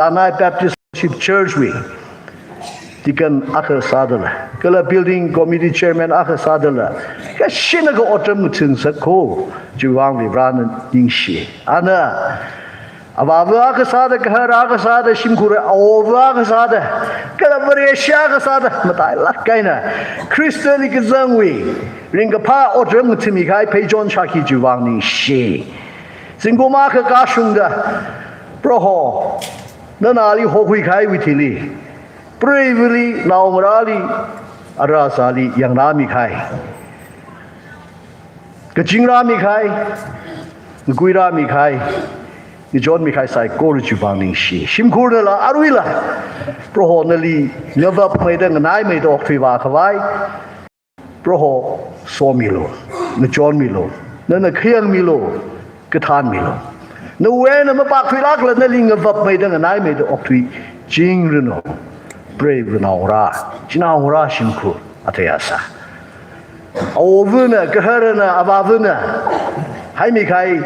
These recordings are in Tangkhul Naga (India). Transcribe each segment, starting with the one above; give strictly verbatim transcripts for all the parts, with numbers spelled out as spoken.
Tanai Baptist Fellowship Church wui deacon akha sādala, kala building committee chairman akha sādala, kashina kha otram ngathāngasak kho, chiwui vang Varivarana ningshi. Ana, avāva akha sāda, gahara akha sāda, shimkhur awova akha sāda, kala Vareshi akha sāda, matailāk eina Khristali kazangwui ringkaphā otram ngathāmi kahai pheichon shākhi chiwui vang ningshi. Zingkum akha kashungda, Proho, nana ali hokhui kahaiwui thili, preivali, naongarāli, ara azāli yangnāmi kahai, kachingrāmi kahai, ngakuirāmi kahai, ngachonmi kahai saikora chiwui vang ningshi. Shimkhurnala aruila Proho nali ngavapmeida nganaimeida okthuivā khavai, Proho, somilu, ngachonmilu, nana khayangmilu, kathānmilu. Nawui eina mapakthuilākla nali ngavapmeida nganaimeida okthuichingranu. Preiva naongarā, chinaongarā shimkhur athei asā, awovana, gaharana, avāvana haimi kahai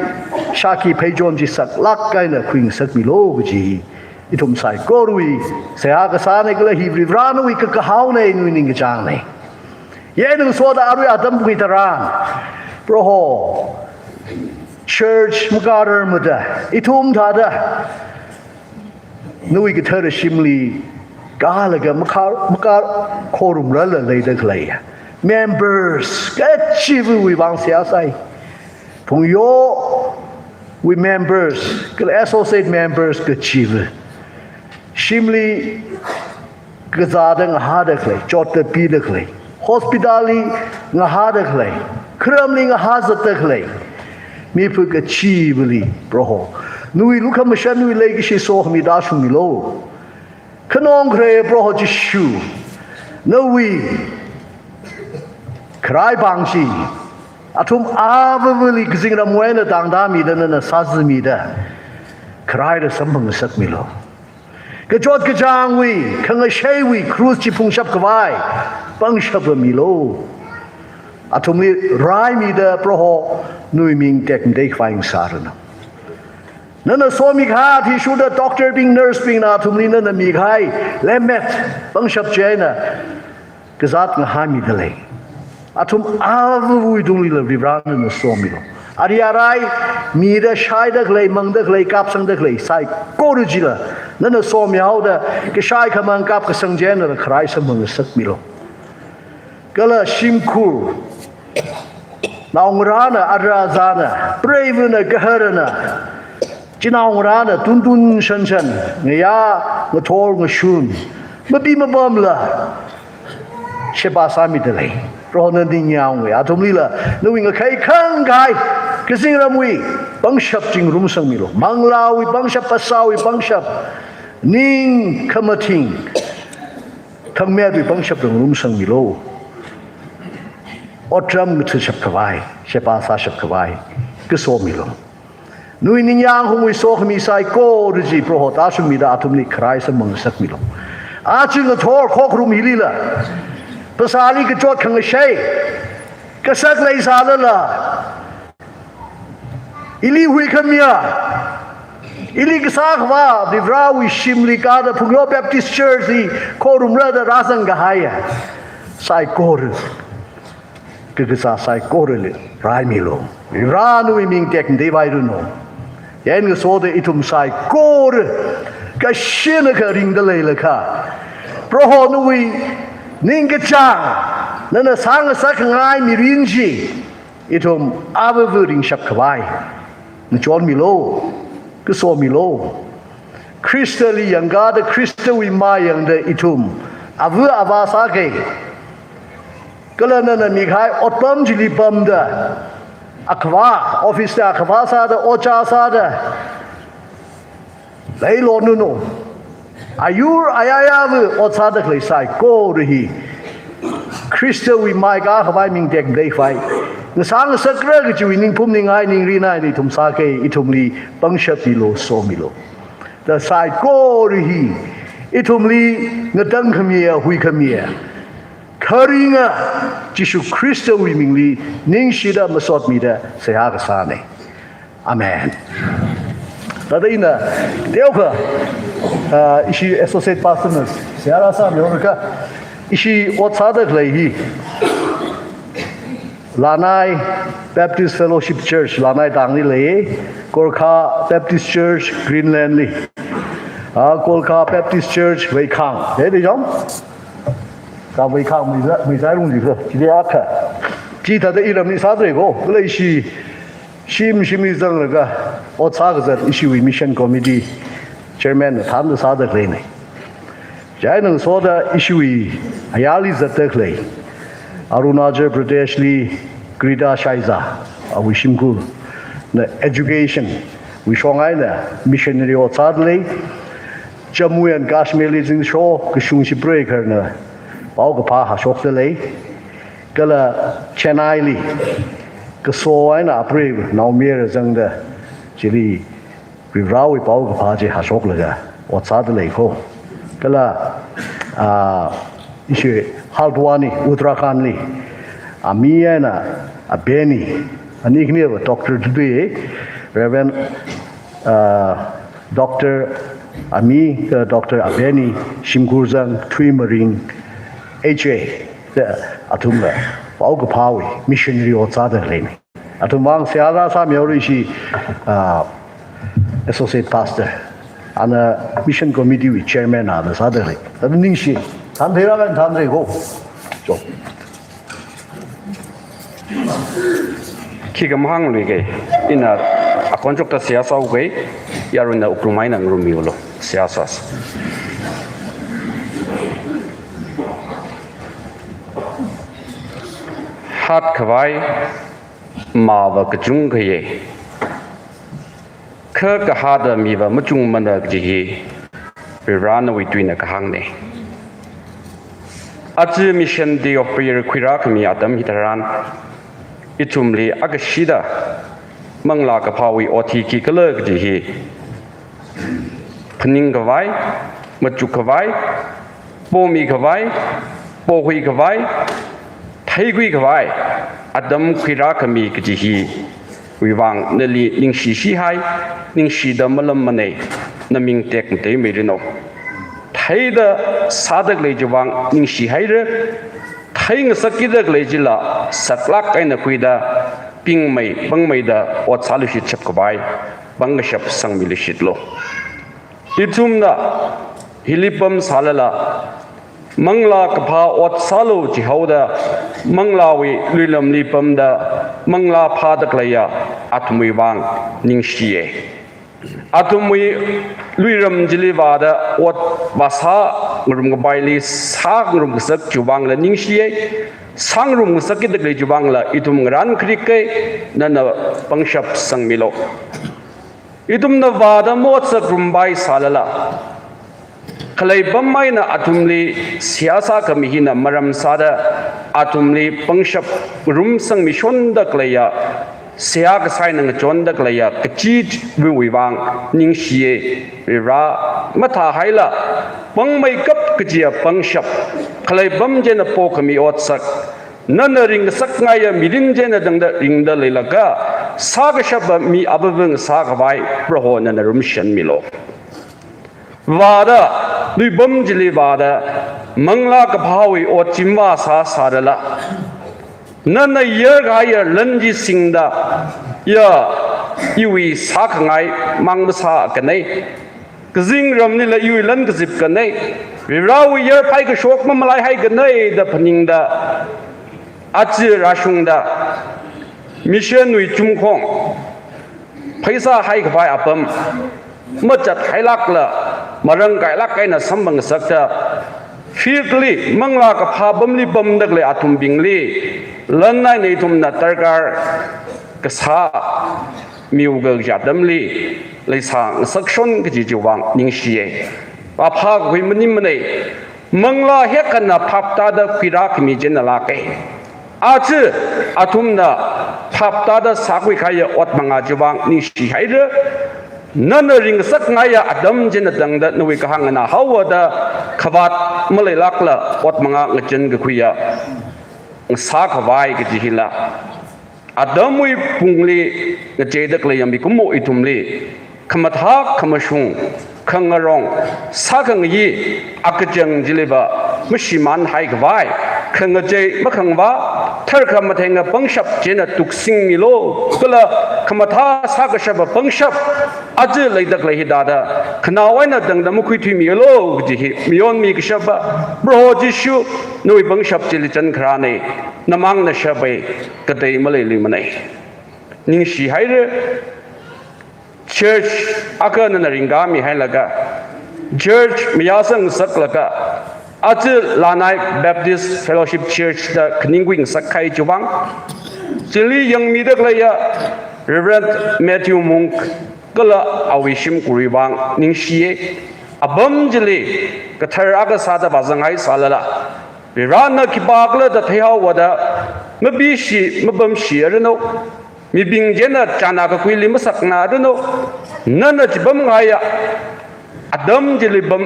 shākhi pheichon chi saklāk eina khuingasakmilu kaji ithum saikorawui seihā kasāna kala hi Varivaranawui kakahaona, nawui ningkachāngna. Yeinung soda arui atam pui tharan, Proho, church makārarmada, ithum thāda nawui kathara shimli kālaga makā, makā khorumrala leida khalei members kachivawui vang seihā sai. Phungyowui members, kala associate members kachiva, shimli kazāda ngahāda khalei, chotda pida khalei, hospitalli ngahāda khalei, kharamli ngahā zatda khalei mipha kachivali, Proho, nawui lukhamashan, nawui leikashi sokhami tāshungmilu. Khanong khare Proho Jishu, nawui kharai pāng chi athum avāvali kazingramwui eina tangda mida, nana sāzamida, kharaida samphangasakmilu. Kachot kachāngwui, khangasheiwui cross chi phungshap khavai pangshap rāmilu. Athumli raimida, Proho, nawui ming tekmatei khavai ngasāranu. Nana somi kahai athishurda doctor bing, nurse bingna athumli nana mikahai lemmet pangshap chieina kazāt ngahāmida lei. Athum avāvawui tunglila Varivarana nana somilu. Ari arai mida shaida khalei, mangda khalei, kāpsangda khalei saikora chila nana somihaoda, kashai khamang, kāpkasang chieina kharai samphangasakmilu. Kala shimkhur naongarāna, ara azāna, preivana, gaharana, chinaongarāna tuntun shanshan, ngayā, ngathor, ngashun, mapi mapamla sheba sāmida lei. Proho, nana ningyānga, athumlila nawui ngakhai khangkhai kazingramwui pangshap chi ngarumsangmilu. Manglāwui pangshap, phasāwui pangshap, ning khamathing thangmetwui pangshap ngarumsangmilu. Otram ngathāshap khavai, sheba sāshap khavai kasomilu. Nawui ningyāng hungwui sokhami saikora chi Proho tāshungmida athumli kharai samphangasakmilu. Aja ngathor khokharum hilila phasāli kachot khangashei kasak leisālala, ili huikhamiya, ili kasā khavā Varivarawui shimli kāda Phungyo Baptist Church li khorumrada rāzang kahaiya saikora, kakazā saikorali raimilu. Varivara, nawui ming tekmatei vairanu. Yāng ngasoda ithum saikora kashina kha ringda leilakha, Proho, nawui ningkachāng, nana sāngasak khangai mirin chi ithum avāva ringshap khavai ngachonmilu, kasomilu. Khristali yangkāda, Khristawui mai yangda ithum ava avā sākei. Kala nana mikahai otpam chili pamda, akhavā, office da akhavā sāda, ojā sāda leilonanu. Ayur ayāyāva ot sāda khalei saikora hi Khristawui mai kā khavai ming tekmatei khavai ngasāngasakra kajiwui ningphum ningai ningrin eina ithum sākei, ithumli pangshap milu, somilu. Da saikora hi ithumli ngatangkhamiya, huikhamiya, kharinga Jishu Khristawui mingli ningshida masotmida seihā kasāna. Amen. Thāda ina teokha, ah, ishi associate pastor na seihā rāsāmihaora kha, ishi ot sāda khalei hi Lanai Baptist Fellowship Church, Lanai tangli lei, Gorkha Baptist Church, Greenland li, ah, Gorkha Baptist Church, Veikhang, theida chang. Kha Veikhang Meizai, Meizai lungli kha, chili akha. Chithāda iramli sādalei ko, kala ishi shim shimli zanglaga ot sākazat ishiwui Mission Committee Chairman na thānda sāda khaleina. Chieina ngasoda ishiwui ayarli zatda khalei Arunachal Pradesh li Greta Shaiza, awui shimkhurna education wui shong eina missionary ot sādalei. Jammu and Kashmir li zingsho kashungshi preigahar na paokaphā hāshokdalei. Kala Chennai li kaso eina apreiva naomayara zangda chili Varivarāwui paokaphā chi hāshoklaga ot sādalei ko. Kala, ah, ishi Haldwani, Uttarakhand li, ami eina abeni, ani khaniva doctor tutui, Reverend, ah, Doctor Ami, ah, Doctor Abeni shimkhur zang Thuimaring H A, athumla paokaphāwui missionary ot sāda khaleina. Athumwui vang seihā rāsāmihaora ishi, ah, associate pastor, ana mission committee wui chairman ana sāda khalei. Thāda ningshi, thāntheira kha thānthei ko. Cho. Khikha mahāngluikei, ina akhon chokta seihā sāukei, yarui na wuklung eina ngarummilu, seihā sāsa. Hatkhavai mava kachungkhayei, kha kahāta miva machungmana kaji hi Varivarā nawui tuina kahāngna. Aja Mission Day of Prayer khuirākhami atam hitharan, ithumli akashida Manglā Kaphāwui ot hi khikhala kaji hi phaningkhavai, machukkhavai, pomikhavai, pohuikhavai, theikhuikhavai atam khuirākhami kaji hiwui vang nali ningshishihai, ningshida malammanei, naming tekmatei mairanu. Theida sāda khalei chiwui vang ningshihaira, theingasakkida khalei chila saklāk eina khuida, pingmei pangmeida ot sālushit shapkhavai pangkashap sangmilushitlu. Ithumna hili pamsālala, Manglā Kaphā ot sālu chihaoda, Manglāwui luilamli pamda, Manglā phāda khaleiya athumwui vang ningshiya. Athumwui luiram chili vāda ot vāsā ngarumkapaili sāngarumngasak chiwui vangla ningshiya. Sāngarumngasakkida khalei chiwui vangla ithum ngarān kharikei, nana pangshap sangmilu. Ithumna vāda maotsak ngarumpai sālala, khalei pam eina athumli seihā sākhami hina maram sāda, athumli pangshap ngarumsangmishonda khaleiya, seihā kasā eina ngachonda khaleiya kachiwui vang ningshiya. Varivarā mathāhaila, pangmeikap kajiya pangshap, khalei pam chieina pokhami otsak, nana ringngasakngaiya mirin chieina tangda ringda leilakha, sākashapa mi avāva ngasākhavai Proho nana ngarumshanmilu. Vāda, luipam chili vāda, Manglā Kaphāwui ot chimva sāsālala, nana yarkahaiya lan chi singda, ya, iwui sākhangai mang masākanei, kazingramlila iwui lan kazipkanei, Varivarāwui yarphai kashok mamalaihaikanei da phaningda, aja rāshungda, mission wui chumkhong, pheisā haikhavai apam machathailākla, marānkailāk eina samphang ngasakta, field li, Manglā Kaphā pamli pamda khalei athumbingli, lan eina ithumna darkar kasā miwui kaja atamli leisā ngasakshon kaji chiwui vang ningshiya. Vāphākhui maningmanei, manglā hiekhana phaptāda khuirākhami chieina lāka. Aja athumna phaptāda sākhuikahaiya ot manga chiwui vang ningshihaira. Nana ringngasakngaiya atam chieina tangda nawui kahāng nganāhaowa da khavāt maleilākla ot manga ngachānkakhuiya ngasākhavai kaji hila, atamwui pungli ngacheida khaleiya mikumo ithumli khamathā khamashung, khangarong, sākhangayi, akachang chiliva mashimānhai khavai, khangachei makhangva, tharkha matheinga pangshap china tuksingmilu, kala khamathā sākashapa pangshap, aja leidakhalei hithāda, khanao eina tangda makhuithuimilu, kaji hi, mayonmi kashapa, Proho Jishu, nawui pangshap chili chankharāna, namang nashapa, katei maleiluimana. Ningshihaira, church akha nana ringkāmihailaga, church mayāsangsaklaga, aja Lanai Baptist Fellowship Church da khaningkhui ngasakhai chiwuivang, chili yangmidakhaleiya Reverend Matthew Mung kala awui shimkhurwui vang ningshiya, apam chili kathar akha sāda vāzanghai sālala, Varena khipākhala da theihaowa da, mapishi, mapamshi aranu, mibing china chānā kakuili masakna aranu, nana chipamngaiya atam chili pam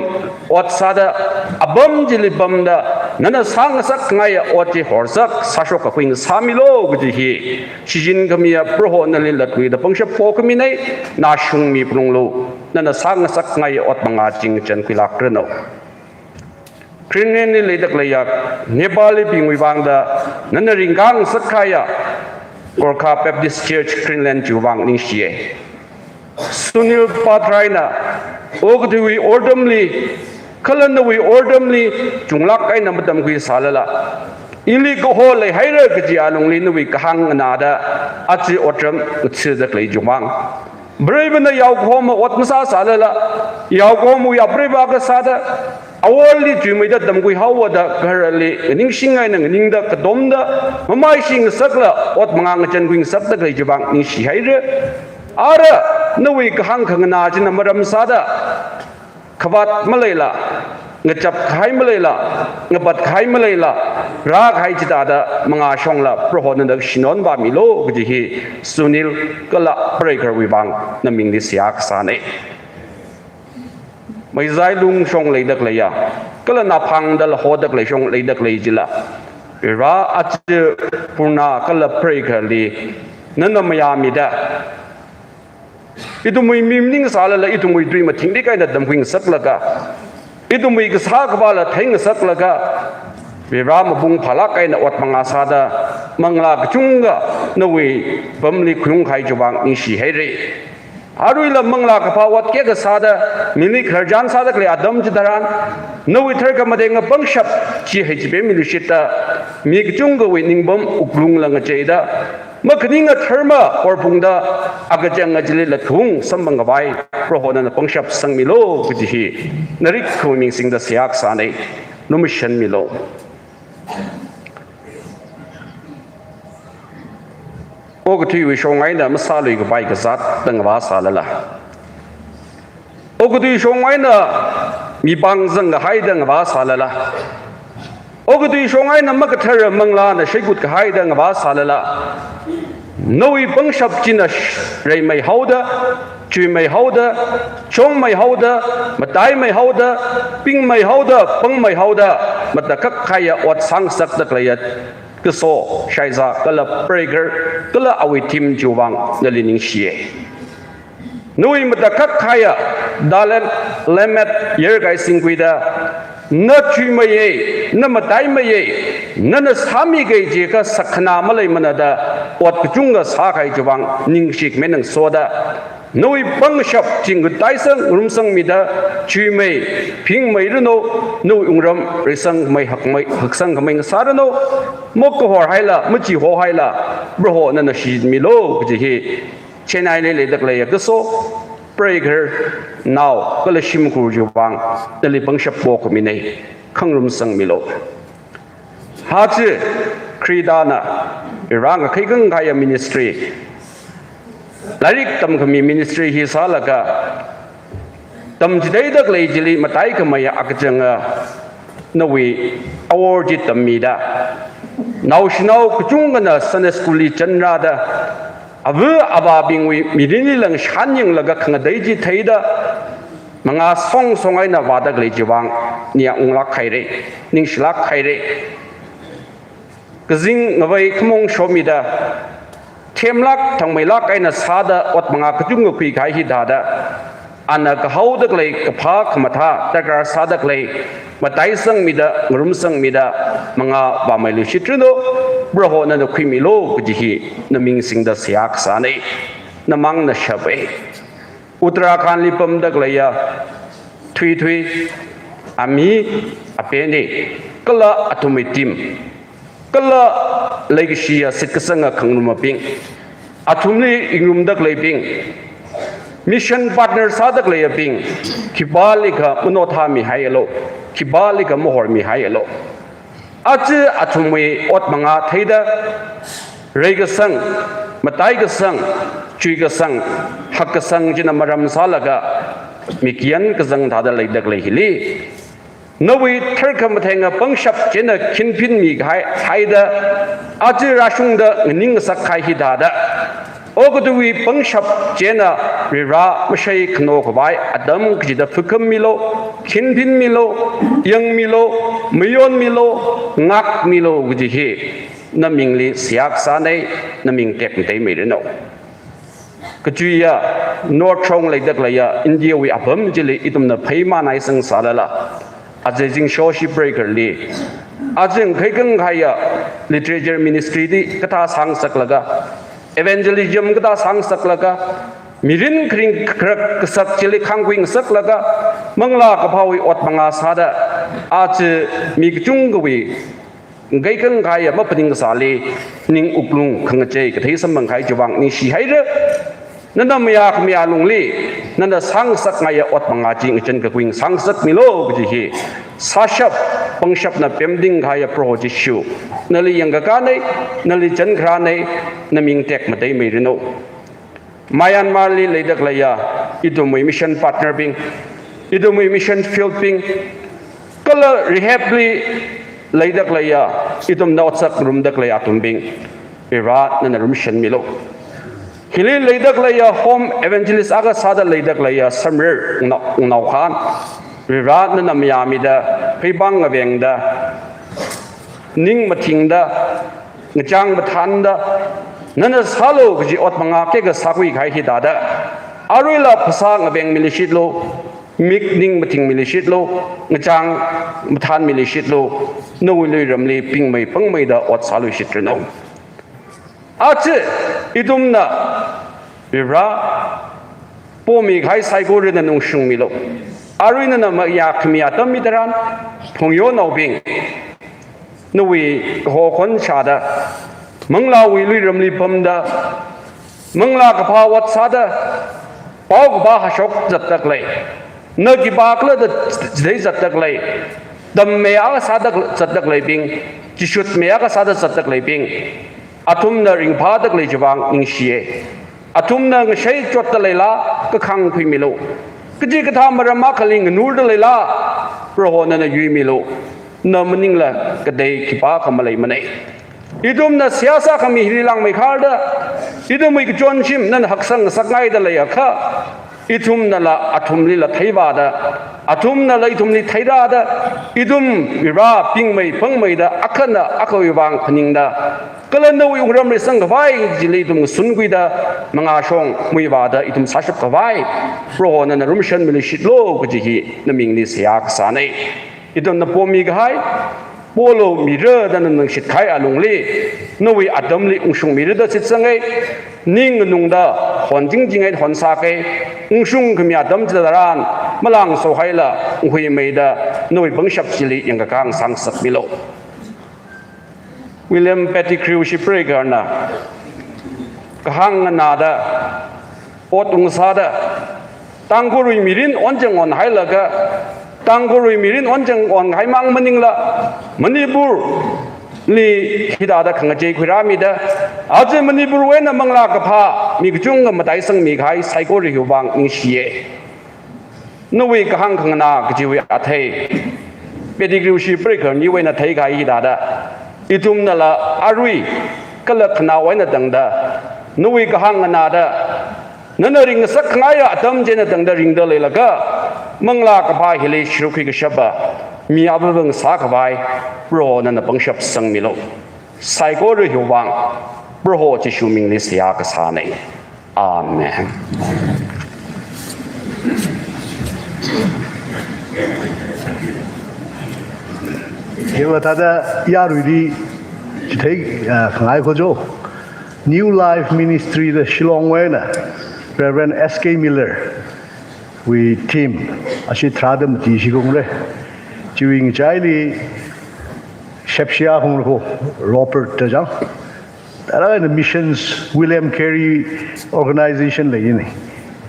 ot sāda, apam chili pamda, nana sāngasakngaiya ot chi horzak, sāshok kakhui ngasāmilu, kaji hi, shichin khamiya Proho nali latluida pangshap pokhamina, na shungmi phalunglu, nana sāngasakngaiya ot mangā chingchan khuilākranu. Greenland li leidakhaleiya Nepali bingwui vangda, nana ringkāngasakhaiya Gorkha Baptist Church Greenland chiwui vang ningshiya. Sunil Patraina, okathuiwui ortamli, kala nawui ortamli, chunglāk eina matamkhui sālala, ili kaho leihaira kaji alungli nawui kahāng nganāda, aja otram ngathādakhalei chiwuivang, Varena yaokahoma ot masāsālala, yaokahomawui apreiva akha sāda, aworli chuimeida tamkhuihaowa da, gaharali, ningshingaina nganingda, katomda, mamaishingasakla, ot mangā ngachankhui ngasakdakhalei chiwuivang, ningshihaira. Ara, nawui kahāng khanganā china maram sāda, khavāt maleila, ngachap kahai maleila, ngapat kahai maleila, rākahai chithāda mangāshongla, Prohona nakshinon vāmilu, kaji hi Sunil kala Pareikharwui vang namingli seihā kasāna. Meizailung shong leidakhaleiya, kala naphangda lahodakhalei shong leidakhalei chila, Vare aja Purna kala Pareikharli, nana mayāmida, ithumwui mi maningsālala, ithumwui tui mathingrik eina tamkhui ngasaklaga, ithumwui kasā khavāla theingasaklaga, Vare mapung phālāk eina ot mangā sāda, manglā kachungkha nawui pamli khuiungkahai chiwuivang ningshihaira. Aruila manglā kaphā ot kayākha sāda, mili khararchan sādakhalei atam chitharan, nawui tharkha matheinga pangshap chi heichipe miluishitta, mi kachungkhawui ningpam wuklungla ngacheida, makhaninga dharma horphungda, akachanga chili lathung samphang khavai, Prohona nana pangshap sangmilu, kaji hi, narikhawui ming singda seihā kasāna, lumashanmilu. Okathuiwui shong eina masāluikapai kazāt da ngavāsālala, okathui shong eina mipāng zangkahaida ngavāsālala, okathui shong eina makathara manglāna shaikut kahaida ngavāsālala, nawui pangshap china sh-, reimeihaoda, chuimeihaoda, chongmeihaoda, mataimeihaoda, pingmeihaoda, pangmeihaoda, matakhak kahaiya ot sāngasakdakhaleiya Kaso, Shaiza, kala Pareikhar, kala awui team chiwui vang nali ningshiya. Nawui matakhak kahaiya, Dalai Lama Yerkai Singkhuida, na chuimeiya, na mataimeiya, nana sāmikahai chi kasak khana maleimana da, ot kachungkha sākahai chiwui vang ningshi khamenna ngasoda, nawui pangshap chi ngataisang, ngarumsangmida, chuimei, phingmeiranu, nawui wungram, reisangmei, hakmei, haksangkhamei ngasāranu, makahor haila, machihor haila, Proho nana shichinmilu, kaji hi, Chennai li leidakhaleiya Kaso, Pareikhar, nao, kala shimkhur chiwui vang, nali pangshap pokhamina, khangarumsangmilu. Hachi, Khristana, Iran kakhai khangakhaiya ministry, lairik tamkhami ministry hi sālaga, tamchitheidakhalei chili mataikhameiya akachanga, nawui awor chi tammida, naoshinao kachungkhana Sunday school li chanrāda, ava avābingwui mirinli lang shanyanglaga khangatei chi theida, mangā song song eina vādakhalei chiwui vang, nia unglāk haira, ningshilāk haira. Kazing ngavei khamong shomida, themlāk thangmeilāk eina sāda ot manga kachungkha khuikahai hithāda, ana kahaoda khalei, kaphā khamathā darkar sāda khalei, mataisangmida, ngarumsangmida, mangā vāmeiluishitranu, Proho nana khuimilu kaji hi naming singda seihā kasānei, namangna shapei. Uttarakhand li pamda khaleiya Thuithui, ami, apeni, kala athumwui team, kala leikashiya shitkasanga khangarumabing, athumli yingrumda khaleibing, mission partner sāda khaleiyabing, khipālikha manaothāmihaialu, khipālikha mahormihaialu. Aja athumwui ot manga theida, reikasang, mataikasang, chuikasang, hakkasang china maram sālaga, mikyan kazang thāda leida khalei hili, nawui tharkhamatheinga pangshap china khinphinmi kahai haida, aja rāshungda nganing ngasak kahai hithāda, okathuiwui pangshap china Varivara mashei khano khavai atam kachida phukhammilu, khinphinmilu, yangmilu, mayonmilu, ngākmilu kaji hi namingli seihā kasānei, naming tekmateimeiranu. Kachuiya North shong leida khaleiya India wui apam chili ithumna pheimānai sang sālala, aja zingsho shipreikarli, aja ngakhei khangakhaiya literature ministry chi kathā sāngasaklaga, evangelism kathā sāngasaklaga, mirin kharing kharak kasak chili khangkhui ngasaklaga, manglā kaphāwui ot manga sāda, aja mi kachungkhawui ngakhei khangakhaiya maphaning kasāli ning wuklung khangachei kathei samphang kahai chiwuivang ningshihaira. Nana mayākhami alungli, nana sāngasakngaiya ot manga chi ngachān kakui sāngasakmilu kaji hi, sāshap, pangshapna pemting kahaiya Proho Jishu, nali yangkakānei, nali chankharānei, naming tekmateimeiranu. Myanmar li leida khaleiya ithumwui mission partner bing, ithumwui mission field bing, kala rehab li leida khaleiya ithumna otsak ngarumda khalei athumbing, Varivara nana ngarumshanmilu. Hili leida khaleiya home evangelist akha sāda leida khaleiya Samrir Ngnao-, Ngnaokhan, Varivara nana mayāmida, pheipāng ngavengda, ning mathingda, ngachang mathānda, nana sālu kaji ot manga keka sākhui kahai hithāda, aruila phasā ngavengmiluishitlu, mik ning mathingmiluishitlu, ngachang mathānmiluishitlu, nawui luiramli pingmei pangmeida ot sāluishitranu. Aja ithumna Varivara pomi kahai saikora nana ungshungmilu. Arui nana mayākhami atam hitharan, phungyonaobing, nawui kaho khon shāda, manglāwui luiramli pamda, manglā kaphā ot sāda, paokaphā hashok zatda khalei, na khipākhala da chithei zatda khalei, tammei akha sāda zatda khaleibing, chishutmei akha sāda zatda khaleibing, athumna ringphāda khalei chiwuivang ningshiye. Athumna ngashei chotda leila, kakhang khuimilu. Kachikathā maram akhali nganurda leila, Proho nana yuimilu. Na maningla katei khipākha maleimanei. Ithumna seihā sākhami hili langmeikharda, ithumwui kachonshim nana haksang ngasakngaida leiakha, ithumnala athumlila theivāda, athumnala ithumli theirāda, ithum Varivara pingmei pangmeida akhana akhawui vang phaningda, kala nawui wungram reisang khavai chili ithum ngasun khuida, mangāshong muivāda ithum sāshap khavai, Proho nana ngarumshanmiluishitlu kaji hi namingli seihā kasānei. Ithumna pomi kahai, polu mira da nana nganashit kahai alungli, nawui atamli ungshungmira da shitsangei, ning nganungda hon chingching eina hon sākei, ungshungkhami atam chitharan, malāngsohaila, nghuimeida, nawui pangshap chili yangkakā sāngasakmilu. William Pettigrew shipreikarna kahāng nganāda, ot ungsāda, Tangkhulwui mirin onchang onhailaga, Tangkhulwui mirin onchang onhaimang maningla, Manipurli hithāda khangachei khuirāmida, aja Manipurwui eina manglā kaphā mi kachungkha mataisangmi kahai saikora hiwui vang ningshiye. Nawui kahāng khanganā kajiwui athei, Pettigrew shipreikarniwui eina theikahai hithāda, ithumnala arui kala khanaowa eina tangda, nawui kahāng nganāda, nana ringngasakngaiya atam chi eina tangda ringda leilaga, manglā kaphā hili shurkhui kashapa mi avāva ngasā khavai, Proho nana pangshap sangmilu. Saikora hiwui vang, Proho Jishu mingli seihā kasāna. Amen. Hiva thāda yaruili chithei, ah, khangai khojo. New Life Ministry da Shillong wui eina Reverend S K Miller wui team ashi tharāda mati shikungre. Chiwui ngachaili shepshia kungre ko Robert da jang. Thāda eina missions William Carey organization leini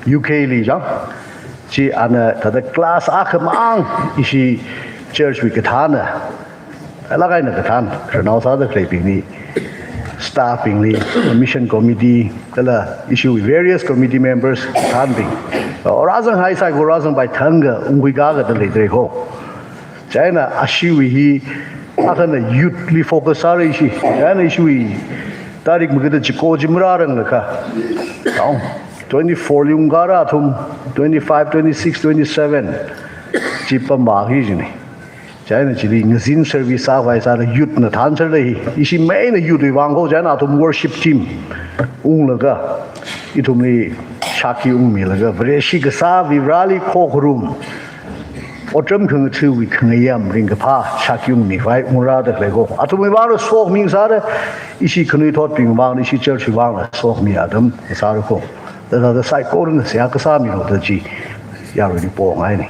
U K li jang. Chi ana thāda class akhamang ishi church wui kathāna. Thāda eina kathān, ranao sāda khaleibingli, staff bingli, mission committee, kala ishi various committee members kathānbing. Rāzanghai saikora zangpai thangkha ungkhui kakā da leidalei ko. Chieina ashiwui hi akhana youth li focus sāra ishi. Chieina ishiwui tarik makada chiko chi marāranglakha, twenty-four li ungkara athum, twenty-five, twenty-six, twenty-seven chi pamma hi jini. Chieina chili ngazin service sākhavai sāda youth na thānserda hi. Ishi main youth wui vang ko chieina athum worship team unglaga, ithumli shākhi ungmilaga, Vareshi kasā Vareli khokharum, otram khangatha̱wui khangayām ringkaphā shākhi ungmikhavai ungrāda khalei ko. Athumwui vangla sokmi sāda, ishi khanuithotbing vangla, ishi church wui vangla sokmi atam sāra ko. Thāda, thāda saikoran seihā kasāmilo da chi yaruili pongaini.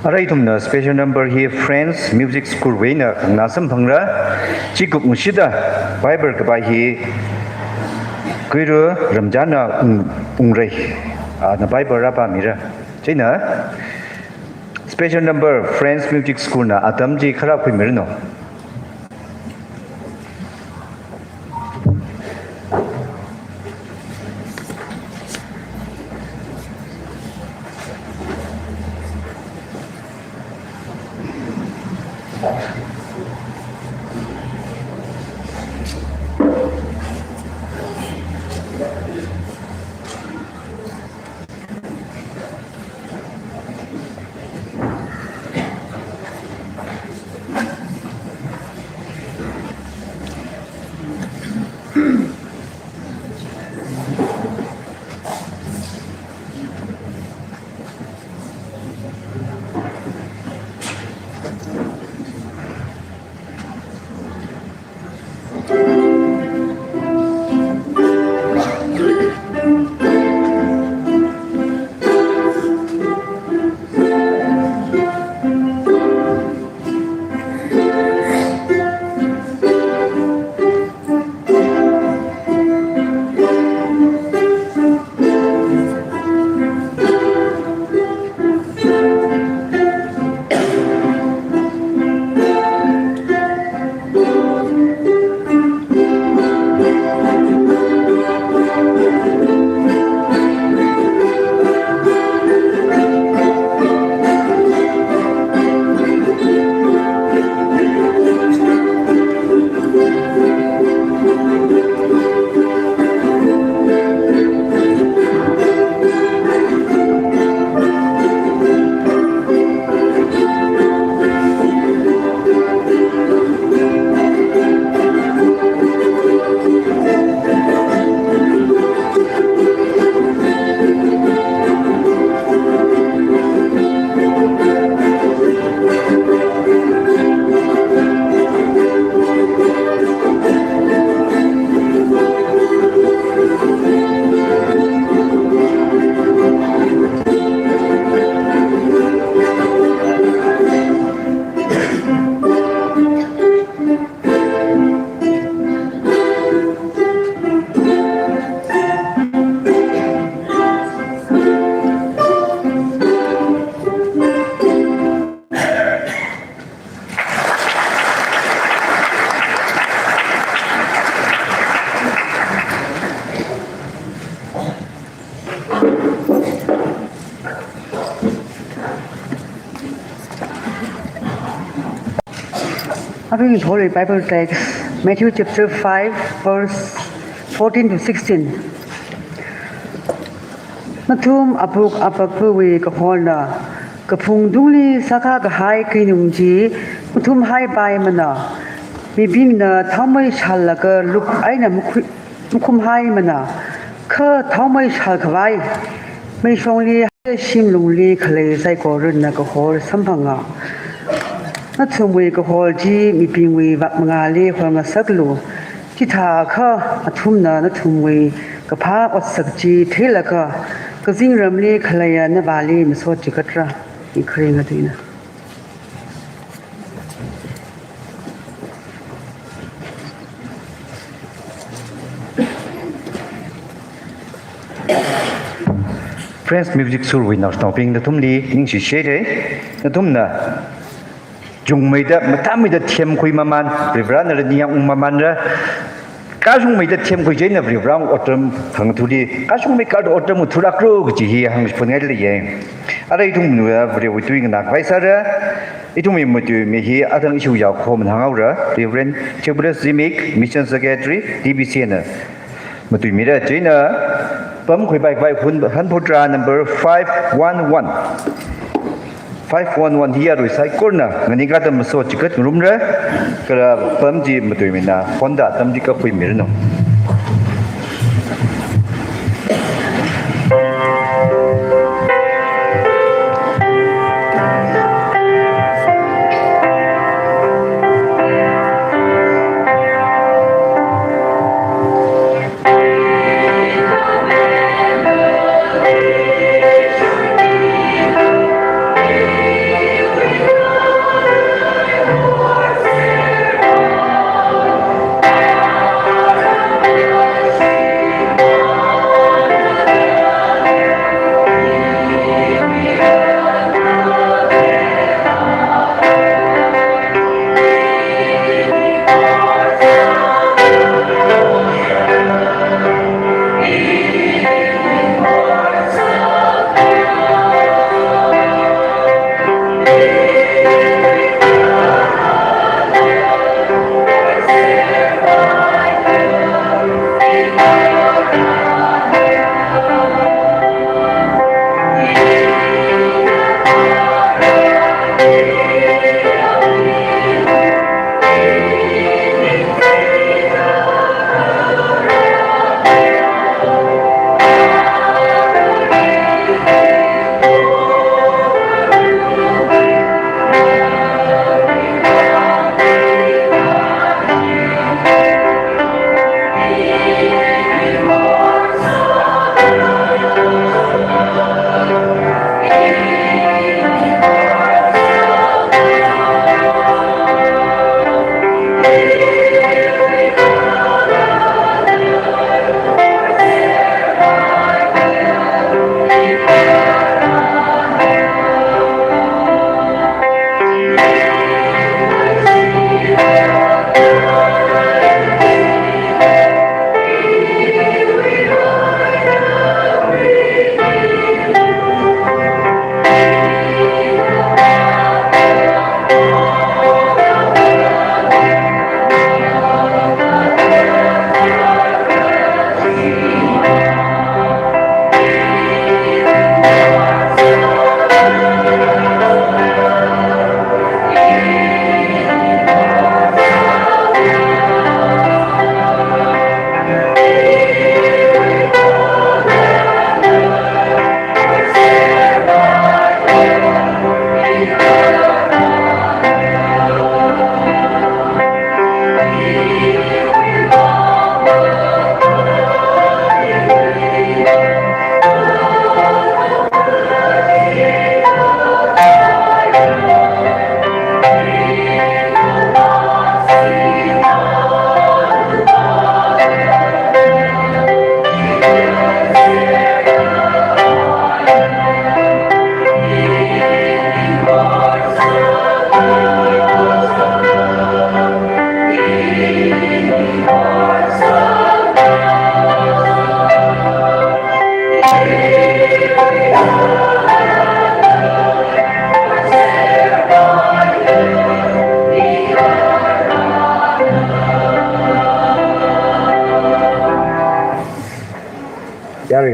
Arui ithumna special number hi Friends Music School wui eina khanganā samphangra. Chikup ngashida Bible kapai hi Kuiru Ramjana ung, ungra. Ana Bible rāpāmira. Chieina special number Friends Music School na atam chi kharā khuimiranu. Arui's Holy Bible text, Matthew chapter five, verse fourteen to sixteen. Nathum apuk apakpuwui kahorna, kaphungtungli sākakahai keinung chi mathumhaipaimana. Mibingna thaomei shālaga lup eina makhui-, makhumhaimana. Kha thaomei shālkhavai meishongli shimlungli khalei saikorana kahor samphanga. Nathumwui kahor chi mibingwui vak mangāli horngasaklu. Chithākha athumna nathumwui kaphā otsak chi theilaga, kazingramli khaleiya Navāli masot chigatra. Kharinga tuina. Friends, music surwui naoshinaobing nathumli ningshi shire. Nathumna chungmeida, mathāmeida themkhui maman, Varivarana ningyāng ung mamanra, kashungmeida themkhui chieina Varivarana otram thangthuli, kashungmei kar otram thuraklu kaji hi hāngphunngaileiya. Ara ithumwui Varewui tui nganākhavai sāra, ithumwui matuimi hi athang issue yaokho manhānghaora, Reverend Theophilus Zimik, Mission Secretary, T B C na matuimira. Chieina pamkhuipai khavai hun hanphotra number five one one. Five one one hi arui saikorana nganing katam masot chigat ngarumra, kala pam chi matuimina honda atam chi kakhuimiranu.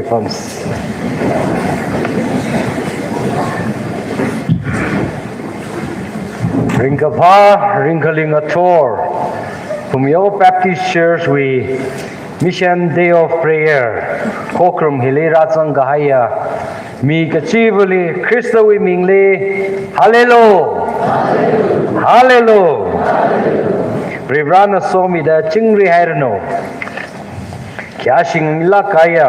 Pams. Ringkaphā, ringkaling ngathor, Phungyo Baptist Church wui Mission Day of Prayer, Kokrum hili rāzang kahaiya mi kachivali Khristawui mingli, Hallelujah! Hallelujah! Varivarana somida chingri hairanu. Khayāshinglāk kahaiya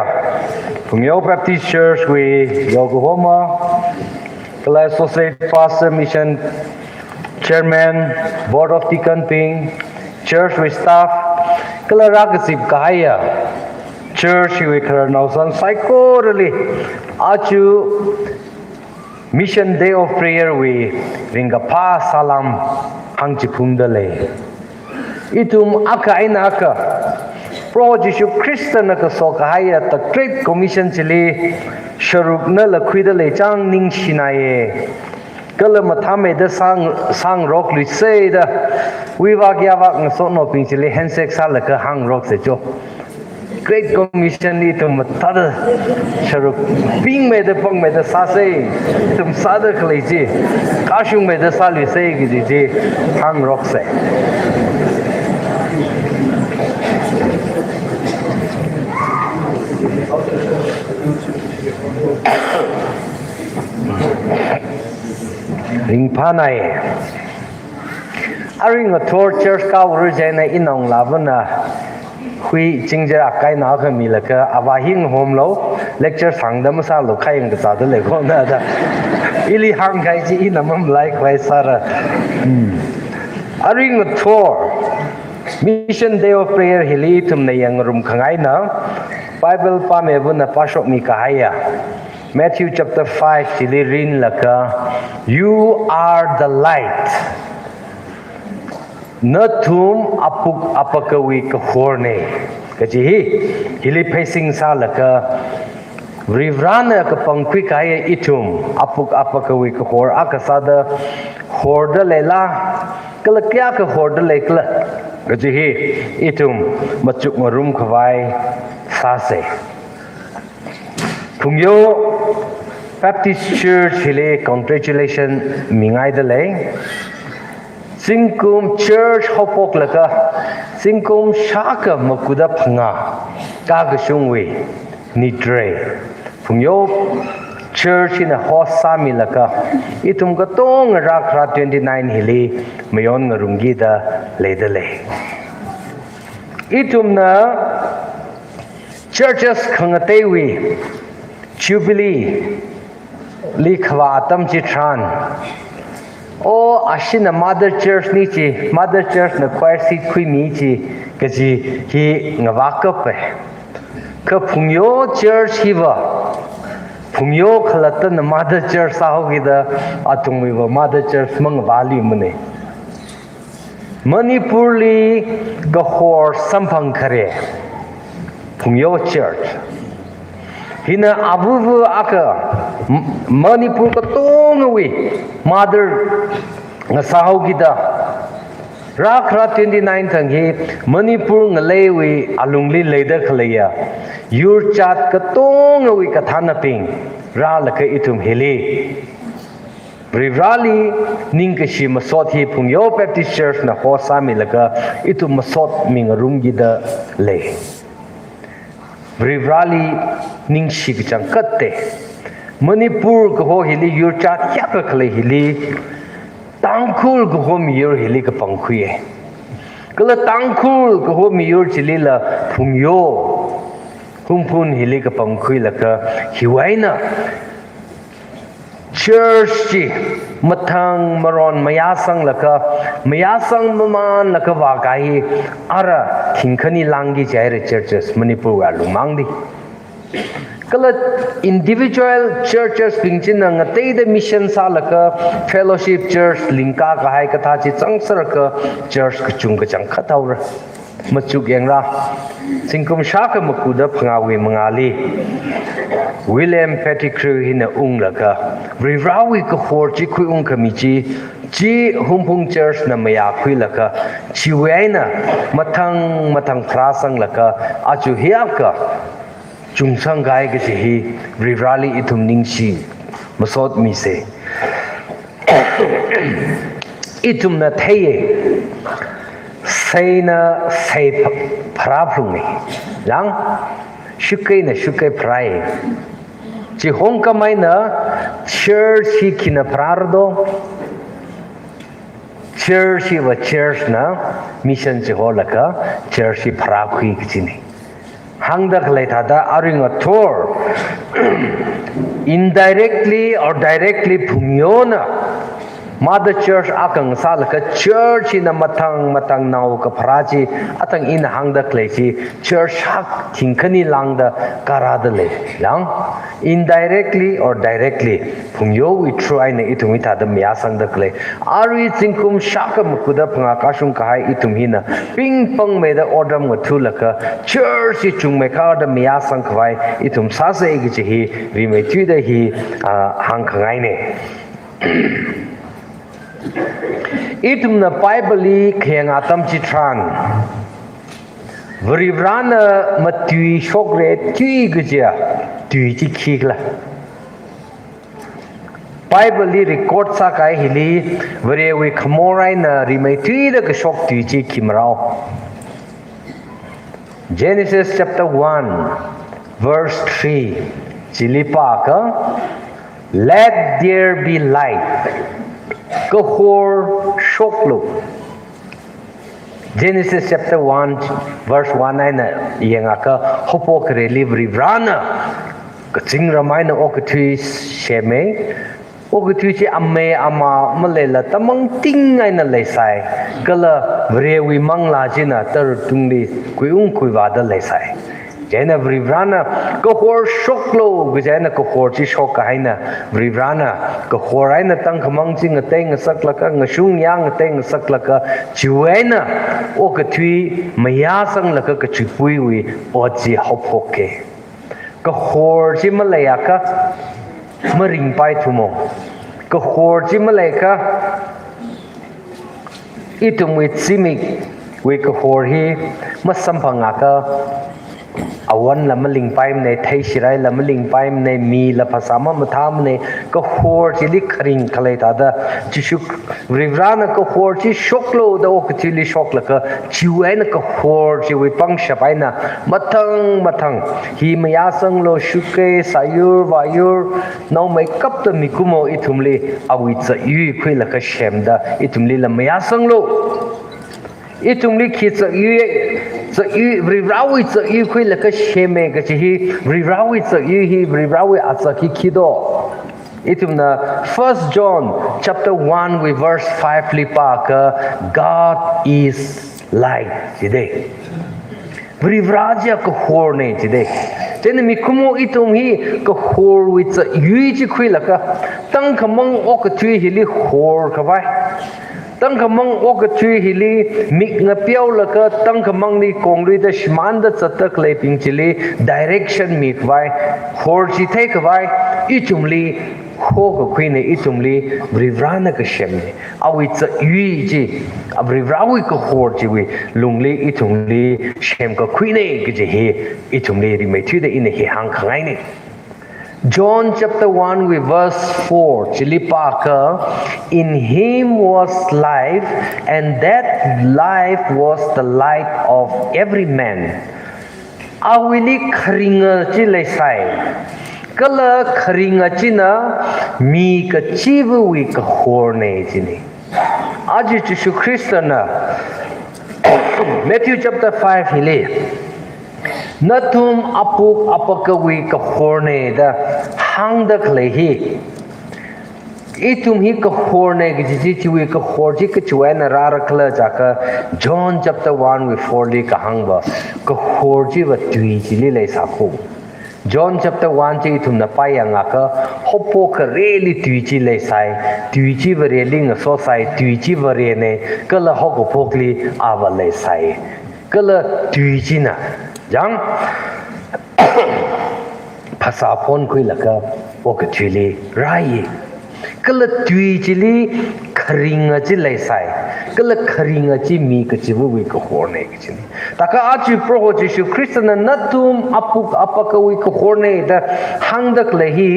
Phungyo Baptist Church wui yaokahoma, kala Associate Pastor, Mission Chairman, Board of Deacon bing, Church wui staff, kala rākazip kahaiya Church wui khararnao san saikorali aja Mission Day of Prayer wui ringkaphā salam hāngchiphungda lei. Ithum akha eina akha Proho Jishu Khristana kaso kahaiya The Great Commission chili sharukna lakhuida leichang ningshinaiye. Kala mathāmeida sāng, sāngarokluisei da, wuivak yavak ngasotnaobing chili handshake sālaga hāngarokse cho. Great Commission ithum mathāda sharuk pingmeida pangmeida sāsei, ithum sāda khalei chi kashungmeida sāluisei kaji chi hāngarokse. Ringphānai. Arui ngathor church kaura chieina inao ngalāvana hui chingjer akai na khami laga avā hi ngahomlu, lecture sāngda masālu, khayang kazāda leikho na da. Ili hāngkahai chi ina mamalai khavai sāra. Hmm. Arui ngathor Mission Day of Prayer hili ithumna yangngarum khangaina Bible pāmevana pāshokmi kahaiya Matthew chapter five chili rinlaga, "You are the light." Nathum apuk apakawui kahorne. Kaji hi, hili pheisin sālaga, Varivarana kapangkhui kahai ithum apuk apakawui kahor akha sāda horda leila, kala kayākha horda leikhala kaji hi ithum machukngarum khavai sāse. Phungyo Baptist Church hili congratulation mingaida lei. Zingkum church haophoklaga, zingkum shākha makuda phangā kakashungwui nitrei Phungyo Church hina host sāmilaga, ithum katonga rākhara twenty-nine hili mayon ngarumkida leida lei. Ithumna churches khangateiwui Jubilee li khavā atam chitharan, o, ashina mother church ni chi, mother church na choir seat khuimi chi, kaji hi ngavākapai. Kha Phungyo Church hiva, Phungyo khalattana mother church sāhaokida, atungwuiva mother church mangavāluimane. Manipurli kahor samphang khare Phungyo Church. Hina avuvu akha M-, Manipur katongawui mother ngasāhaokida, rākhara twenty-nine thang hi Manipur ngaleiwui alungli leida khaleiya yurchat katongawui kathānabing rālaga ithum hili Varivarali ningkashi masot hi Phungyo Baptist Church na host sāmilaga ithum masot mingarumkida lei. Varivarali ningshi kachangkhatte. Manipur kaho hili yurchat hiyākha khalei hili, Tangkhul kaho miyur hili kapangkhuiye. Kala Tangkhul kaho miyur chilila Phungyo Hungphun hili kapangkhuilaga, hiwui eina church chi mathang maron mayāsanglaga, mayāsang mamanlaga vākahai ara thingkhani langki jihaira churches Manipur wui alungmangli. Kala individual churches bing china ngateida mission sālaga fellowship church lingkakahai kathā chi zangsālaga church kachungkha changkhat haora. Machuk yangra, zingkum shākha makuda phangāwui mangāli William Pettigrew hina unglaga, Varivarawui kahor chi khuiung khami chi, chi Hungphun Church na mayākhuilaga, chiwui eina mathang mathang pharāsanglaga, aja hiyākha chungsangkahai kaji hi Varivarāli ithum ningshi masotmisa. Ithumna theiya, seina sei pha-, pharāphalunga. Yang, shukeina shuke pharāya. Chi hongkhamei eina church hi khina pharāra do? Church hiva church na mission chiholaga church hi pharākhui kajina. Hāngda khalei thāda arui ngathor indirectly or directly phungyo na mother church akha ngasālaga church hina mathang mathang nao kapharā chi, athang ina hāngda khalei chi church hak thingkhani lāngda karāda lei. Yang, indirectly or directly phungyowui through eina ithum hithāda mayāsangda khalei. Arui zingkum shākha makuda phangā kashung kahai ithum hina pingpangmeida otram ngathalaga church hi chungmeikharda mayāsang khavai ithum sāsa kaji hi rimeithuida hi, ah, hāngkhangaina. Ithumna Bible li khayang atam chitharan, Varivarāna matui shokra tui kajiya tui chi khikhala? Bible li record sākahai hili Varewui khamor eina rimeithuida kashok tui chi khi marao? Genesis chapter one, verse three. Chili pākha, "Let there be light." Kahor shoklu. Genesis chapter one, verse one eina yangakha, haophok khareli Varivarāna kazingram eina okathui sema. Okathui chi amei amā maleila tamangting eina leisai. Kala Varewui manglā china tara tungli kuiung kuivāda leisai. Chieina Varivarāna kahor shoklu kaji eina kahor chi shokkahaina, Varivarāna kahor eina tangkhamang chi ngateingasaklaga, ngashungyā ngateingasaklaga, chiwui eina okathui mayāsanglaga kachipuiwui ot chi haophoka. Kahor chi maleiakha maringpaithumo. Kahor chi maleikha ithumwui zimikwui kahor hi masamphangakha, awanla malingpaimana, theishiraila malingpaimana, mila phasā mamathāmana. Kahor chili kharing khalei thāda, Jishu Varivarāna kahor chi shoklu da okathuili shoklaga, chiwui eina kahor chiwui pangshap eina mathang mathang hi mayāsanglu, shuke, sāyur vāyur, naomeikapta mikumo ithumli awui zakyui khuilaga semda ithumlila mayāsanglu. Ithumli khi zakyui, zakyui, Varivarāwui zakyui khuilaga sema kaji hi, Varivarāwui zakyui hi, Varivarāwui azak hi khi do? Ithumna First John chapter one wui verse five li pākha, "God is light," jida. Varivarā chiya kahorna jida. Chieina mikumo ithum hi kahorwui zakyui chi khuilaga, tangkhamang okathui hili horkhavai, tangkhamang okathui hili mik ngapeolaga, tangkhamangli kongluida shimānda zatda khaleibing chili direction mikhavai, hor chi theikhavai, ithumli hokakhuina, ithumli Varivarāna kasemna. Awui zakyui chi, Varivarāwui kahor chiwui lungli ithumli semkakhuina kaji hi ithumli rimeithuida ina hi hāngkhangaina. John chapter one wui verse four chili pākha, "In him was life, and that life was the light of every man." Awuili kharinga chi leisai. Kala kharinga china mi kachivawui kahorna jina. Aja Jishu Khristana Matthew chapter five hili, "Nathum apuk apakawui kahorna," da hāngda khalei hi, ithum hi kahorna kaji chi, chiwui kahor chi kachiwui eina rāra khala jiakha, John chapter one wui four li kahāngva, kahor chiva tui chili leisākho. John chapter one chi ithumna pāyangakha, haophok khareli tui chi leisai, tui chi Vareli ngasosai, tui chi Varena, kala haokaphokli Avā leisai. Kala tui china, yang, phasā phonkhuilaga okathuili rāi. Kala tui chili kharinga chi leisai. Kala kharinga chi mi kachivawui kahorna kachina. Taka aja Proho Jishu Khristana nathum apuk apakawui kahorna da hāngda khalei hi,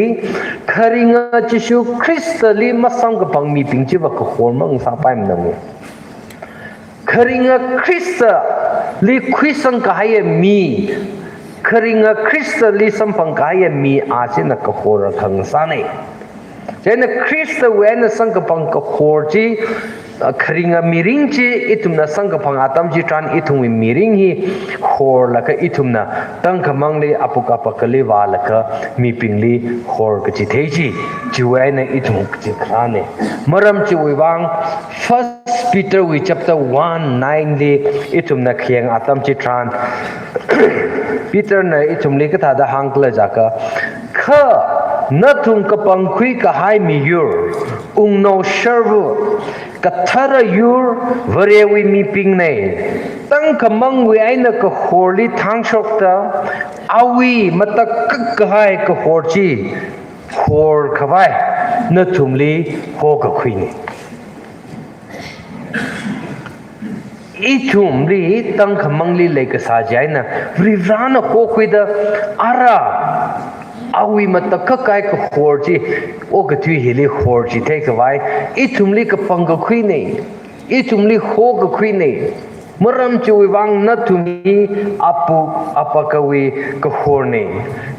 kharinga Jishu Khristali masamkaphang mibing chiva kahor mangasāpaimana. Kharinga Khristali khuisang kahaiya mi, kharinga Khristali samphang kahaiya mi a china kahor akha ngasāna. Chieina Khristawui eina samkaphang kahor chi, a, kharinga mirin chi ithumna samkaphang atam chitharan ithumwui mirin hi horlaga ithumna tangkhamangli apuk apakali vālaga mibingli hor kachithei chi, chiwui eina ithum kachikharāna. Maram chiwui vang First Peter wui chapter one nine li ithumna khayang atam chitharan Peter na ithumli kathāda hāngkhala jiakha, kha nathum kapangkhui kahai miyur, wungnao sharva, kathara yur, Varewui mibingna. Tangkhamangwui eina kahorli thangshokta, awui matakhak kahai kahor chi horkhavai nathumli hokakhuina. Ithumli tangkhamangli leikasā chieina Varivarana hokhuida, ara awui matakhak kahai kahor chi okathui hili horchitheikhavai ithumli kapangkakhuina, ithumli hokakhuina. Maram chiwui vang nathum hi apuk apakawui kahorna.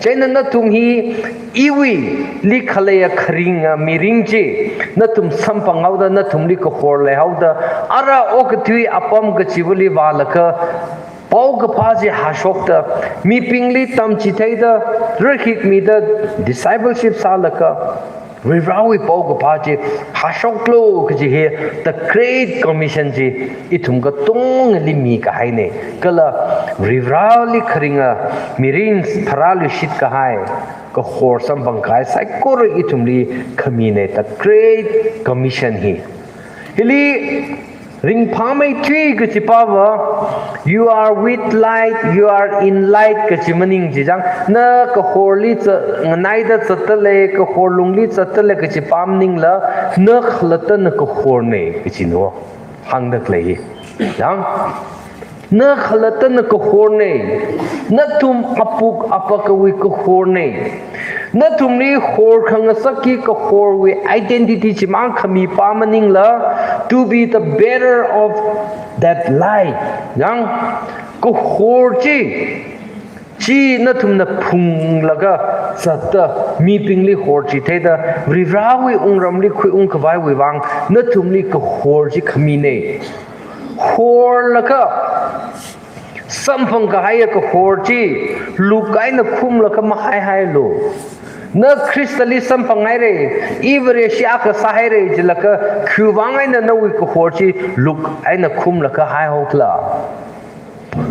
Chieina nathum hi iwuili khaleiya kharinga mirin chi nathum samphanghaoda, nathumli kahor leihaoda, ara okathui apam kachivali vālaga paokaphā chi hāshokta, mibingli tamchitheida, rahikmida, discipleship sālaga, Varivarawui paokaphā chi hāshoklu kaji hi the Great Commission chi ithum katongali mikahaina. Kala Varivarali kharinga mirin pharāluishit kahai kahor samphang kahai saikora ithumli khamina the Great Commission hi. Hili ringphāmeithui kachipāva, "You are with light, you are in light," kachi maning chi chang, na kahorli za-, nganaida zatdalei, kahor lungli zatdalei kachipā maningla, na khalattana kahorna kachina, hāngda khalei hi. Chang? Na khalattana kahorna, nathum apuk apakawui kahorna. Nathumli hor khangasakki kahorwui identity chimang khamipā maningla, to be the bearer of that light. Chang? Kahor chi, chi nathumna phunglaga zatda, mibingli horchitheida, Varivarawui wungramli khuiungkhavaiwui vang, nathumli kahor chi khamina. Horlaga samphang kahaiya kahor chi luk eina khumlaga mahaihaialu. Na Khristali samphanghaira, i Vareshi akha sāhaira jilaga, khiwuivang eina nawui kahor chi luk eina khumlaga haihaokhala?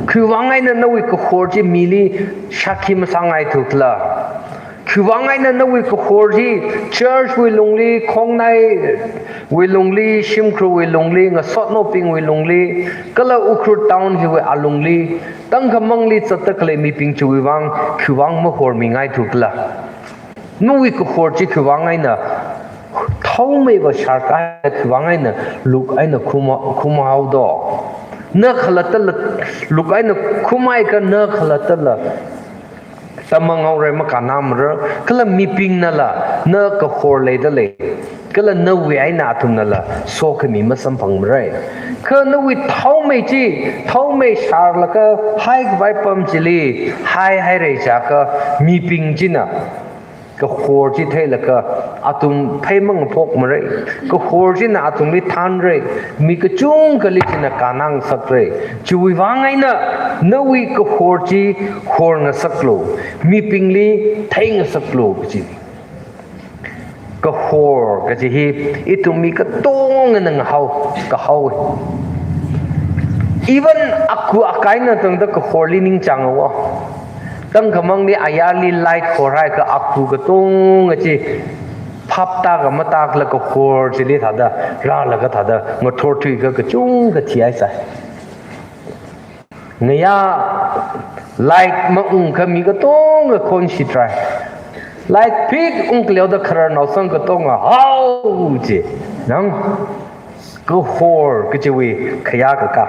Khiwuivang eina nawui kahor chi mili shākhi masāngaithukhala? Khiwuivang eina nawui kahor chi church wui lungli, khongnaiwui lungli, shimkhurwui lungli, ngasotnaobingwui lungli, kala Ukhrul town hiwui alungli, tangkhamangli zatda khalei mibing chiwui vang khiwuivang mahormingaithukhala? Nawui kahor chi khiwuivang eina thaomeiva sharkahai, khiwuivang eina luk eina khuma, khumhaodo? Na khalattala luk eina khumhaiakha na khalattala tamanghaora, makannāmara, kala mibingnala na kahor leidalei, kala nawui eina athumnala sokhami masamphangmara. Kha nawui thaomei chi, thaomei sharlaga haikhavai apam chili haihaira jiakha, mibing china kahor chi theilaga athum phei mangaphokmara. Kahor china athumli thanra. Mi kachungkhali china kannāngasakra. Chiwuivang eina nawui kahor chi horngasaklu, mibingli theingasaklu kaji. Kahor kaji hi ithum mi katongana ngahao, kahao. Even aku akai eina tangda kahorli ningchānghaowa. Tangkhamangli ayarli light horhaiakha aku katonga chi phaptākha matākhala kahor chili thāda rālaga thāda ngathorthuiakha kachungkha thihaisai. Ngayā light maungakha mi katonga khonshitrai. Light phit ungkaleoda khararnao sang katonga hao chi. Chang? kahor kachiwui khayā kaka.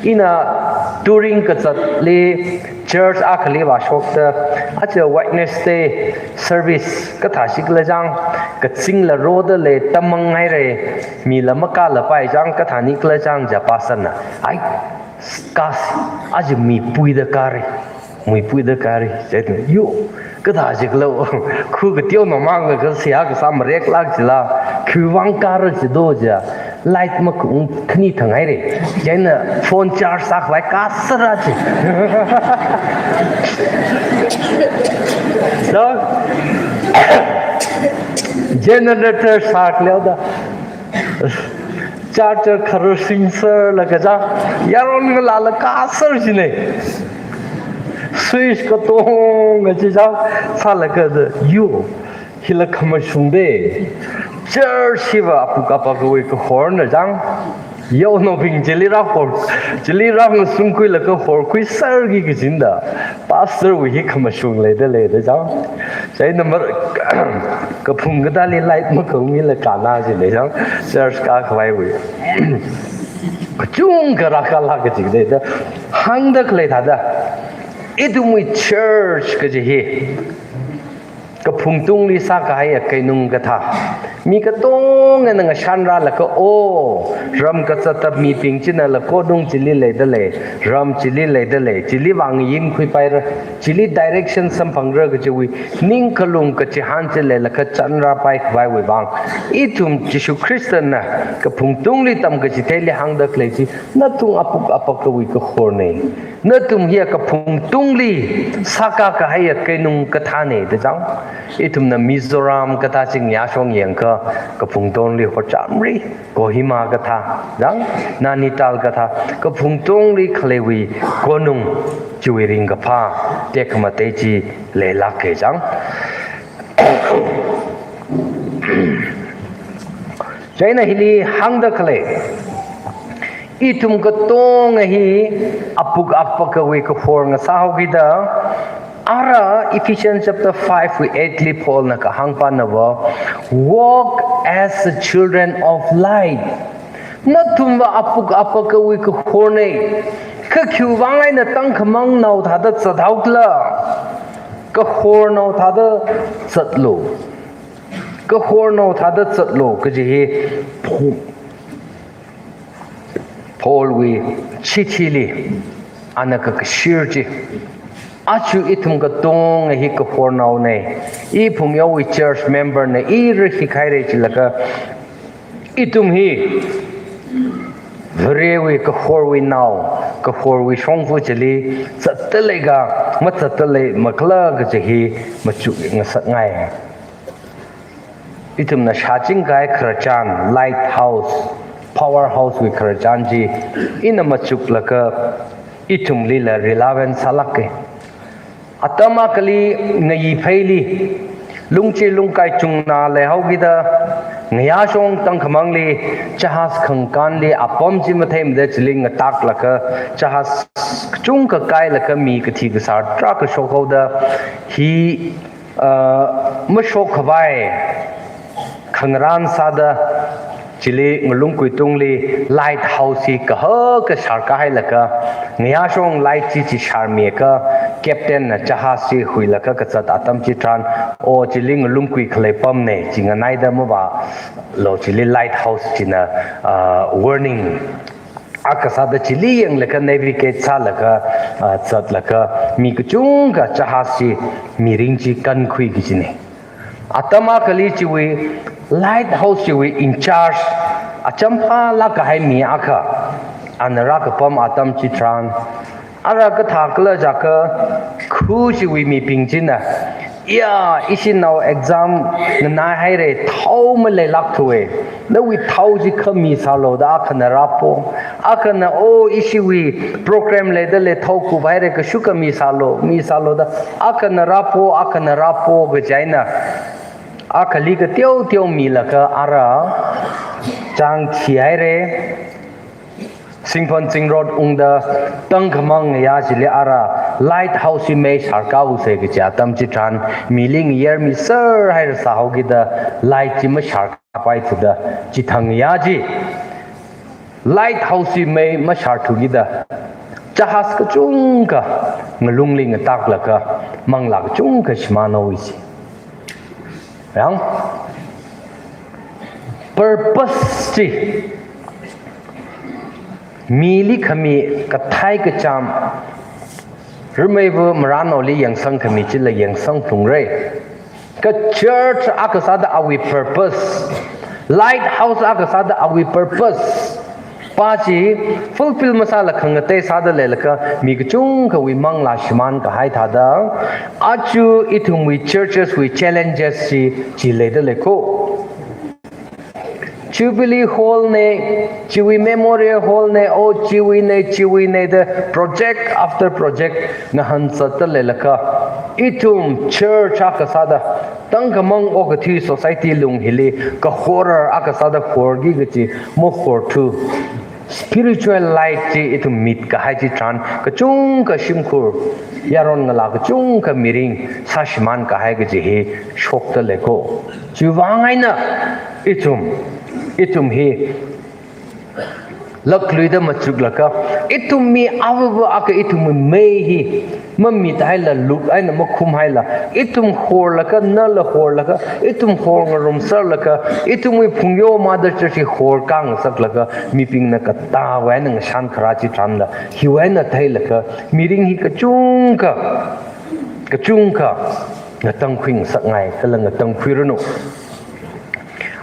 Ina touring kazatli church akhali vāshokta, aja Wednesday service kathāshi khala chang, kazingla roda lei, tamang haira, mila makālapai chang, kathāni khala chang jiakha pastor na, ai, kasi, aja mi puida kāra, mi puida kāra, jiakha, yo, kathāshi khala, khu kateo namang kasā kasā mareklāk jila, khiwui vang kāra jido jiakha, light makhung khani thang haira. Chieina phone charge sākhavai kasāra chi. So, generator sākaleoda, charger kharasing sālaga chang, yaron ngalāla kasā china. Switch katonga chi chang, sālaga da, yo, hila khamashung da. Church hiva apuk apakawui kahorna chang. Yaonaobing chili rāhor, chili rāngasungkhuilaga horkhuiserki kajina da. Pastor wui hi khamashung leida leida chang. Chieina mar-, kaphung katāli light makhungmila kāna china chang. Church kākhavaiwui kachungkha rākālāk kaji da. Hāngda khalei thāda, ithumwui church kaji hi kaphung tungli sākahaiya keinung kathā. Mi katongana ngashan rālaga, o, ram kazatta mibing chinala konung chili leida lei, ram chili leida lei, chili vang yinkhuipaira, chili direction samphangra kajiwui ningkhalung kachihān chi leilaga chānrāpai khavaiwui vang, ithum Jishu Khristana kaphung tungli tamkachitheili hāngda khalei chi, nathum apuk apakawui kahorna. Nathum hiya kaphung tungli sākakahaiya keinung kathāna da chang. Ithumna Mizoram kathā ching yāshong yangakha, kaphung tungli Hochamri, Kohima kathā chang, Nainital kathā, kaphung tungli khaleiwui konung chiwui ringkaphā tekhamatei chi leilāka chang. Chieina hili hāngda khalei, ithum katonga hi apuk apakawui kahor ngasāhaokida, ara Ephesians chapter five wui eight li Paulna kahāng panava, "Walk as the children of light." Nathumva apuk apakawui kahorna. Kha khiwui vang eina tangkhamangnao thāda zathaokhala? Kahornao thāda zatlu. Kahornao thāda zatlu kaji hi Paul, Paulwui chithili ana kakashir chi. Aja ithum katonga hi kahornaona. I phungyaowui church member na, i rāhikhaira chilaga, ithum hi Varewui kahorwui nao, kahorwui shongfa chili zatda leika, mazatda lei makhala kaji hi machuk ngasakngai. Ithumna shāchingkahai khararchan, lighthouse, powerhouse wui khararchan chi ina machuklaga ithumlila relevant sālāka. Atam akhali ngayi pheili, lungchi lungkai chungna leihaokida, ngayāshong tangkhamangli, jahaz khangkanli apam chi matheimada chili ngataklaga, jahaz kachungkha kailaga mi kathi kasār tarākha shokhaoda, hi, ah, mashokkhavai khangarān sāda, chili ngalungkui tungli lighthouse hi kahaka shārkahailaga, ngayāshong light chi chi shārmiakha, captain na jahaz chi huilaga kazat atam chitharan, o chili ngalungkui khalei pamna, chi nganaida mavālu, chili lighthouse china, ah, warning akha sāda chili yanglaga navigate sālaga, ah, zatlaga, mi kachungkha jahaz chi mirin chi kankhui kajina. Atam akhali chiwui, lighthouse chiwui in charge, acham phālāk kahai mi akha, ana rākapam atam chitharan, ara kathākhala jiakha, khu chiwui mibing china, ya, ishinao exam nganaihaira, thao maleilākthuwa. Nawui thao chi khami sālu da akhana rāpo. Akhana, o, ishiwui program leida lei, thao kuphaira, kashuk khami sālu, mi sālu da akhana rāpo, akhana rāpo kaji eina, akhali kateo teo milaga ara chang thihaira, singphon zingrot ungda tangkhamang ngayā chili ara lighthouse chi mei shārkāusa kaji atam chitharan, mili ngayermi sārhaira sāhaokida light chi mashārkāpaithuda chithang ngayā chi. Lighthouse hi mei mashārthukida, jahaz kachungkha ngalungli ngataklaga, manglā kachungkha shimānhaowa chi. Yang, purpose chi, mili khami kathei kachām, rameiva marānnaoli yangsang khami chila yangsang phungra. Kha church akha sāda awui purpose, lighthouse akha sāda awui purpose pa chi fulfill masāla khangatei sāda leilaga, mi kachungkhawui manglā shimānkahai thāda, aja ithumwui churches wui challenges chi, chi leida lei kho. Jubilee Hall na, chiwui Memorial Hall na, o chiwui na, chiwui na da project after project ngahānzatda leilaga, ithum church akha sāda, tangkhamang okathui society lung hili kahor akha sāda horki kachi mahorthu. Spiritual light chi ithum mitkahai chitharan, kachungkha shimkhur, yaron ngalā kachungkha mirin sāshimānkahai kaji hi shokta lei kho. Chiwuivang eina ithum, ithum hi lakluida machuklaga, ithum mi avava akha ithum mei hi mamit haila, lut eina makhum haila, ithum horlaga, nala horlaga, ithum hor ngarumserlaga, ithumwui phungyo mother church hi horkhangasaklaga, mibingna katāwui eina ngashan kharā chitharanla, hiwui eina theilaga, mirin hi kachungkha, kachungkha ngatangkhuingasakngai, kala ngatangkhuiranu.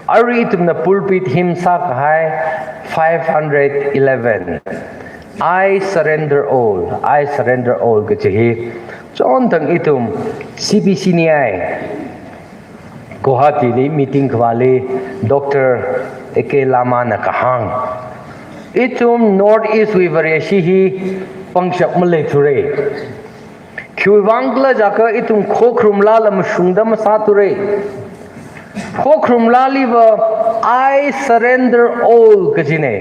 Arui ithumna pulpit hymn sākahai five hundred eleven, "I surrender all, I surrender all" kaji hi, chonthang ithum C B C ni ai, Guwahati li meeting khavāli Doctor A K Lama na kahāng, ithum North East wui Vareshi hi pangshap maleithura. Khiwuivang khala jiakha ithum khokharum lala mashungda masāthura. Khokharum laliva "I surrender all" kajina.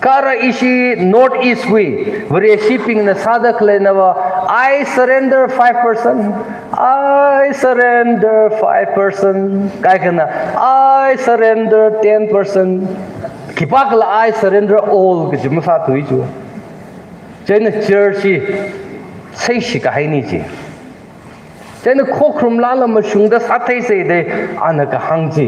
Kha ara ishi North East wui Vareshibingna sāda khaleina va, "I surrender five percent, I surrender five percent," kaikhana, "I surrender ten percent." Khipākhala "I surrender all" kaji masāthui chu. Chieina church hi seishikahaina chi. Chieina khokharum lala mashungda sātheisa da ana kahāng chi.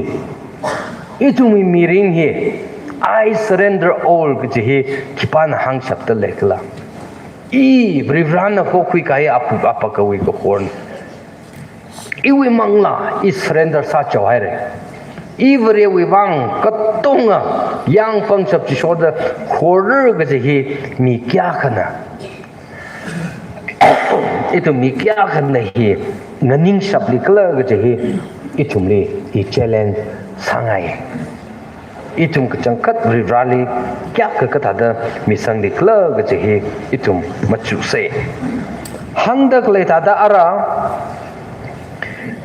Ithumwui mirin hi, "I surrender all" kaji hi khipāna hāngshapda leikhala? I Varivarana hokhuikahai apuk apakawui kahorna. Iwui manglā, i surrender sāchao haira. I Varewui vang katonga yang pangshap chishoda horra kaji hi mi kayākhana, ithum mi kayākhana hi nganingshaplikhala kaji hi ithumli i challenge sāngai. Ithum kachangkhat Varivarali kayākha kathāda misanglikhala kaji hi ithum machusa. Hāngda khalei thāda ara,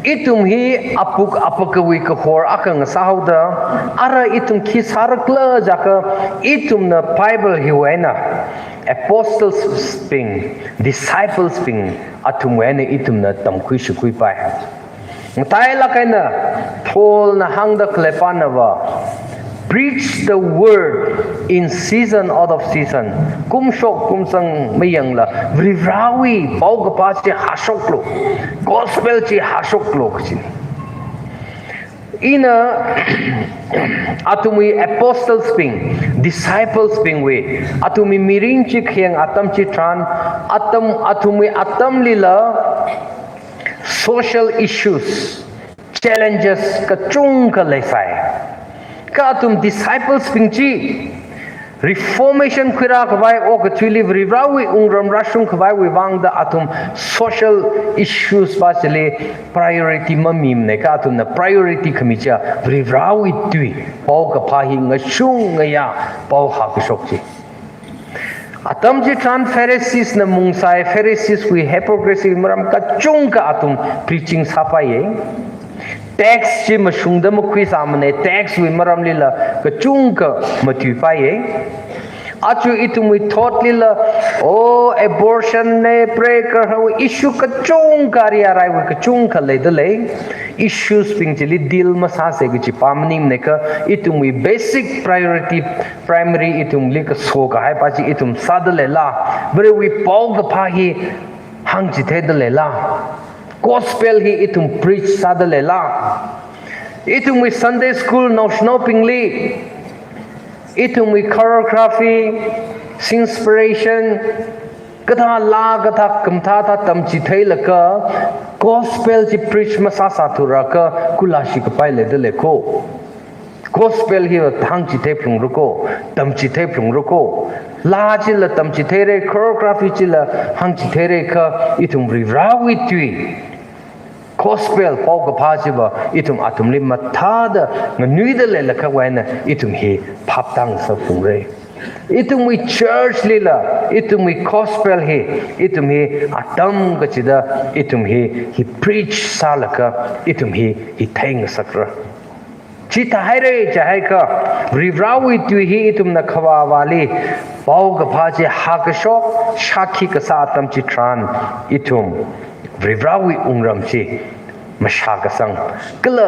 ithum hi apuk apakawui kahor akha ngasāhaoda, ara ithum khi sārakhala jiakha, ithumna Bible hiwui eina apostles bing, disciples bing athumwui eina ithumna tamkhui shikhuipai. Matailāk eina Paulna hāngda khaleipana va, "Preach the word in season, out of season." Kumshok kumsang mayangla, Varivarawui paokaphā chi hāshoklu, gospel chi hāshoklu kajina. Ina athumwui apostles bing, disciples bingwui, athumwui mirin chi khayang atam chitharan, atam, athumwui atamlila social issues, challenges kachungkha leisai. Kha athum disciples bing chi reformation khuirākhavai okathuili Varivarawui wungram rāshungkhavaiwui vangda athum social issues pa chili priority mamimana, kha athumna priority khami chiya Varivarawui tui, paokaphā hi ngashung ngayā paohā kashok chi. Atam chitharan Pharisees na mungsai, Pharisees wui hypocrisy maram kachungkha athum preaching sāpaiya. Tax chi mashungda makhuisāmana, tax wui maramlila kachungkha matuipaiya. Aja ithumwui thotlila, o, abortion ne, prei kahai issue kachungkha, ari araiwui kachungkha leidalei. Issues bing chili deal masāsa kachi pa maningmana kha, ithumwui basic priority, primary ithumli kaso kahai pa chi ithum sādaleila, Varewui paokaphā hi hāngchitheidaleila, gospel hi ithum preach sādaleila, ithumwui Sunday school naoshinaobingli, ithumwui choreography, inspiration, kathā laa kathā khamathā thā tamchitheilaga, gospel chi preach masāsāthura kha, kula shikapai leidalei kho. Gospel hi hāngchitheiphalungra kho, tamchitheiphalungra kho. Laa chila tamchitheira, choreography chila hāngchitheira kha, ithum Varivarāwui tui, gospel paokaphā chiva ithum athumli mathāda nganuidalei lakhawui eina ithum hi phaptāngasakphalungra. Ithumwui church lila, ithumwui gospel hi, ithum hi atam kachida, ithum hi, hi preach sālaga, ithum hi, hi theingasakra. Chithāhaira jihai kha, Varivarāwui tui hi ithumna khavāvāli, paokaphā chi hākashok, shākhi kasā atam chitharan, ithum Varivarāwui wungram chi mashākasang, kala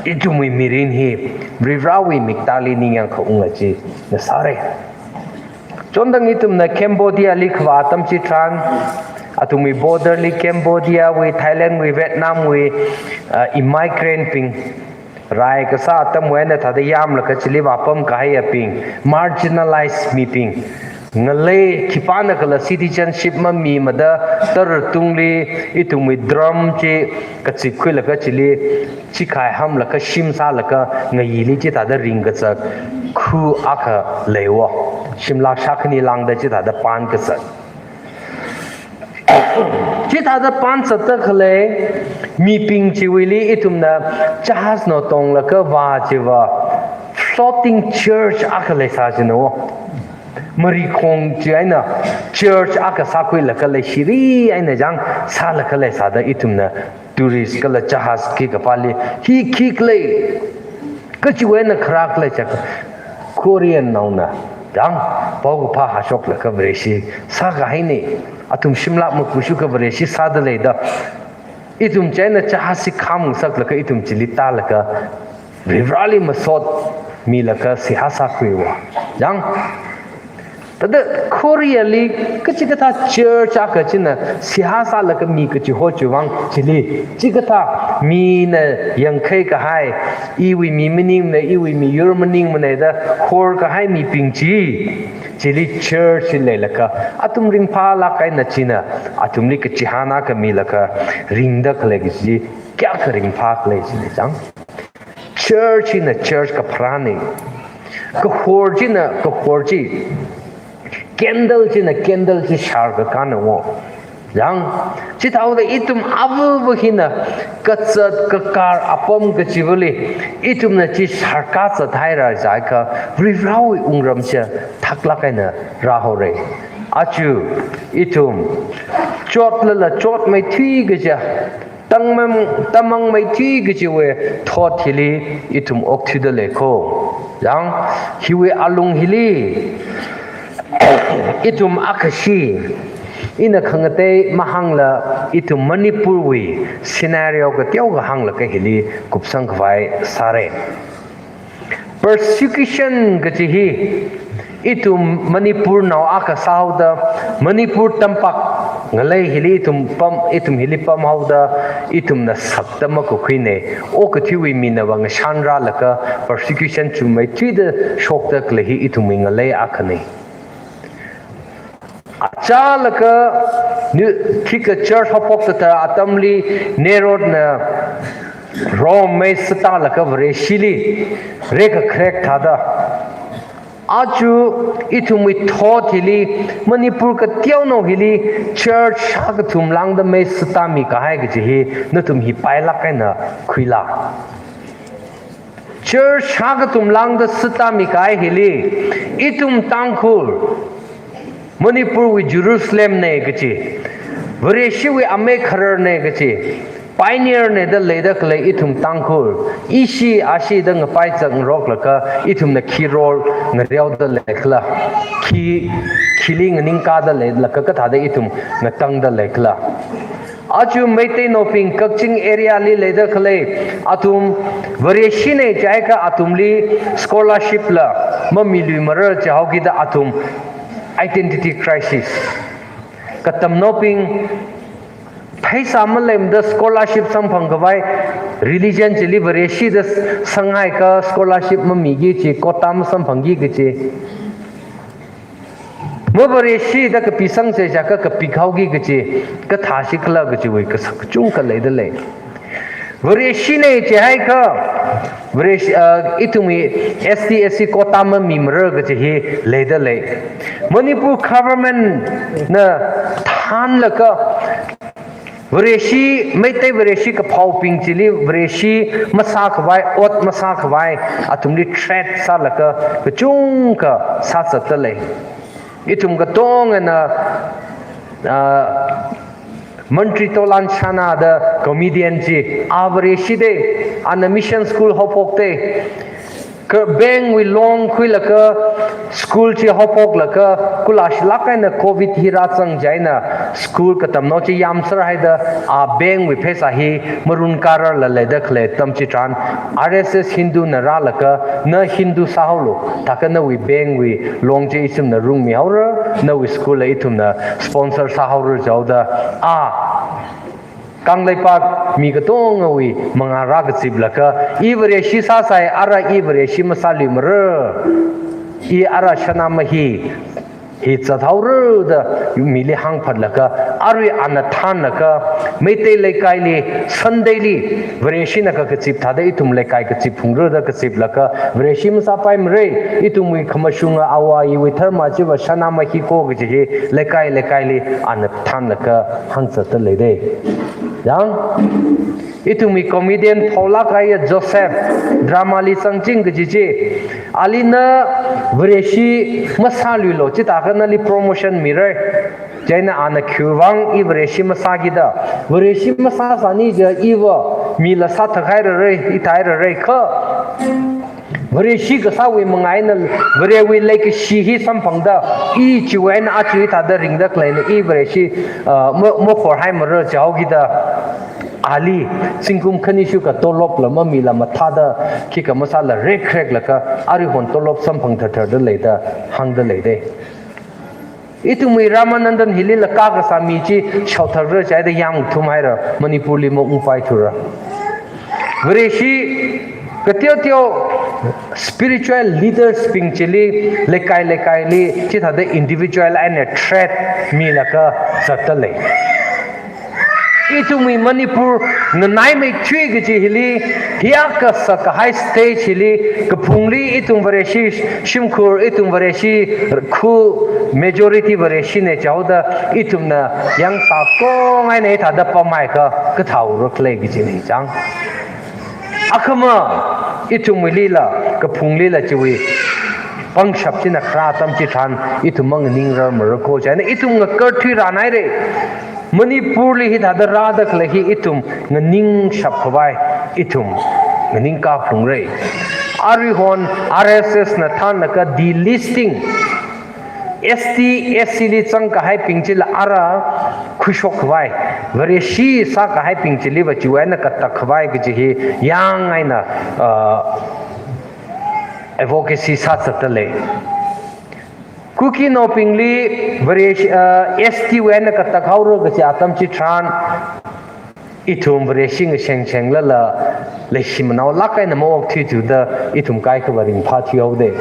ithumwui mirin hi Varivarāwui miktāli ningyāng khaunga china sāra. Chondang ithumna Cambodia li khavā atam chitharan, athumwui border li Cambodia wui, Thailand wui, Vietnam wui, uh, immigrant bing, rai kasā atamwui eina thāda yamlaga chili vāpam kahaiyabing, marginalized mibing, ngalei khipānakhala citizenship mamimada, tara tungli ithumwui drum chi kachikkhuilaga chili, chikhai hamlaga, shim sālaga, ngayili chithāda ringkazat khu akha leiwo. Shimlak shākhani lāngda chithāda pankazat. Chithāda panzatda khalei mibing chiwuili ithumna jahaz nao tonglaga vā chiva floating church akha leisā chinawo. Marikhong chi eina church akha sākhuilaga leishiri eina chang sālaga leisāda ithumna tourist kala jahaz khikapāli hi khikhala, kachiwui eina kharā khala jiakha Korean naona chang paokaphā hāshoklaga Vareshi sākahaina, athum shimlak makushu kha Vareshi sādaleida, ithum chieina jahaz chi khamngasaklaga ithum chili tālaga Varivarāli masot milaga seihā sākhuiwa. Chang, thāda Korea li kachikathā church akha china seihā sālaga mi kachiho chiwui vang chili, chikathā mina yangkhai kahai, iwui mi maningmana, iwui miyur maningmana da horkahai mibing chi, chili church chi leilaga, athum ringphālāk eina china athumli kachihān akha milaga ringda khalei kaji chi kayākha ringphā khala china chang. Church china church kapharāna. Kahor china kahor chi. Candle china candle chi shārkakāna wo. Chang, chithāhaoda ithum avava hina kazat kakar apam kachivali ithumna chi shārkazat haira jiakha Varivarāwui wungram chi thaklāk eina rāhaora. Aja ithum chotlala chotmeithui kaja, tamang, tamangmeithui kajiwui thot hili ithum okthuidalei kho. Chang, hiwui alung hili ithum akhashi, ina khangatei mahāngla ithum Manipurwui scenario kateokha hānglaga hili kupsang khavai sāra. Persecution kaji hi, ithum Manipur nao akha sāhaoda, Manipur tampak ngalei hili ithum pam, ithum hili pamhaoda, ithumna sakta makakhuina, okathuiwui mina vang shanrālaga persecution chuimeithuida shokta khalei hi ithumwui ngalei akhana. Achālaga, nu, khikha church haophok tata atamli Nerodna Rome mei sātālaga Vareshili rekakharek thāda. Aja ithumwui thot hili, Manipur kateonao hili, church shākathum lāngda mei sātāmi kahai kaji hi, nathum hi pailāk eina khuila. Church shākathum lāngda sātāmi kahai hili, ithum Tangkhul, Manipurwui Jerusalemna kaji, Vareshiwui amei khararna kaji, pioneer na da leida khalei ithum Tangkhul, ishi ashi da ngapai chak ngaroklaga ithumna khi role ngareoda leikhala, khi, khili nganingkāda leilaga kathāda ithum ngatangda leikhala. Aja Meiteinaobing Kakching area li leida khalei athum Vareshi na jiakha athumli scholarship la mamiluimara jihaokida athum identity crisis. Katamnaobing pheisā maleimada scholarship samphang khavai, religion chili Vareshi da sanghaiakha scholarship mamiki kachi, quota masamphangki kachi. Mavareshi da kapisang jiakha kapikhaoki kachi, kathāshikhala kachiwui kasak kachungkha leida lei. Vareshi na jiakha, Vareshi, ah, ithumwui S T S C quota mamimara kachi hi leida lei. Manipur government na thānlaga Vareshi, Meitei Vareshi kaphaobing chili Vareshi masākhavai, ot masākhavai, athumli threat sālaga kachungkha sāzatda lei. Ithum katongana, ah, Mantri Tolan Shanna da comedian chi, a Vareshi de, ana mission school haophok de, ka bank wui loan khuilaga school chi haophoklaga, kula shilak eina covid hi rāzang chieina school katamnao chi yamser haida, a bank wui pheisā hi marun karar la leida khalei atam chitharan, R S S Hindu na rālaga, na Hindu sāhaolu, thākha nawui bank wui loan chi ithumna rungmihaora, nawui school la ithumna sponsor sāhaora jihaoda, a Kangleipak mi katongawui mangā rākaziplaga, i Vareshi sāsai, ara i Vareshi masāluimara, i ara Shanna mahi hi zathaora da mili hāngphatlaga, arui ana thānlaga, Meitei leikaili, Sunday li, Vareshina kakazip thāda ithum leikai kazip phungra da kaziplaga, Vareshi masāpaimara, ithumwui khamashunga āwo āyiwui dharma chiva Shanna mahi ko kachi hi, leikai leikaili, ana thānlaga hāngzatda lei de. Yang, ithumwui comedian phaolak eina Joseph, drama li zangching kaji chi, ali na Vareshi masāluilu, chithākha nali promotion mira. Chieina ana khiwui vang i Vareshi masāki da. Vareshi masāsāni jiakha iva mila sāthakhairara, ithāhairara kha. Vareshi kasāwui mangā eina Varewui leikashi hi samphangda, i chiwui eina aja hithāda ringda khaleina, i Vareshi, ah, ma, makhorhaimara jihaokida, ali zingkum khani shuka tolop la mamila mathāda, khikha masāla rekreklaga, aruihon tolop samphang thartharda leida, hāngda lei de. Ithumwui Ramanandan hilila kakasā mi chi shaothakra jihaida yangthumhaira, Manipur li maungpaithura. Vareshi kateo teo spiritual leaders bing chili, leikai leikaili, chithāda individual eina threat milaga zatda lei. Ithumwui Manipur nganaimeithui kaji hili, hiyākha sakkahai stage hili, kaphungli ithum Vareshi shimkhur, ithum Vareshi khu, majority Vareshina jihaoda, ithumna yangsā kong eina hithāda pamhaiakha kathāura khala kajina chang. Akhama, ithumwuilila, kaphunglila chiwui pangshap china kharā atam chitharan, ithum manganingrarmara ko chieina, ithum ngakarthui rānhaira. Manipur li hithāda rāda khalei hi ithum nganingshap khavai, ithum nganingkā phungra. Aruihon R S S na thānlaga delisting, S T, S C li zangkahaibing chila ara khuishok khavai, Vareshi sākahaibing chiliva chiwui eina katak khavai kaji hi yang eina, uh, advocacy sāzatda lei. Kukinaobingli Vareshi, uh, S T wui eina katak haora kaji atam chitharan, ithum Vareshi ngasengsenglala, leishimanaolāk eina maokthuithuda, ithum kaikhava ringphāthui haoda.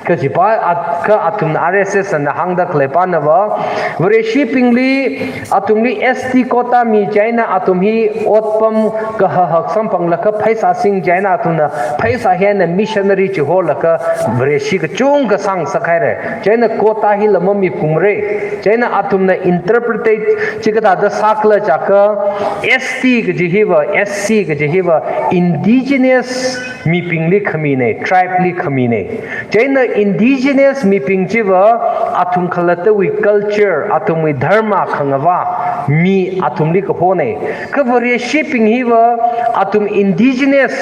Kajipa, at, kha athumna R S S na hāngda khalei panava, Vareshibingli, athumli S T quota mi chieina athum hi otpam kahahak samphanglaga pheisā sing chieina athumna pheisā hi eina missionary chiholaga Vareshi kachungkha sāngasakhaira. Chieina quota hila mamiphungmara. Chieina athumna interpretate chi kathāda sākhala jiakha S T kaji hiva, S C kaji hiva, indigenous mibingli khamine, tribe li khamine. Chieina indigenous mibing chiva athum khalattawui culture, athumwui dharma khangavā mi athumli kahone. Kha Vareshibing hiva athum indigenous,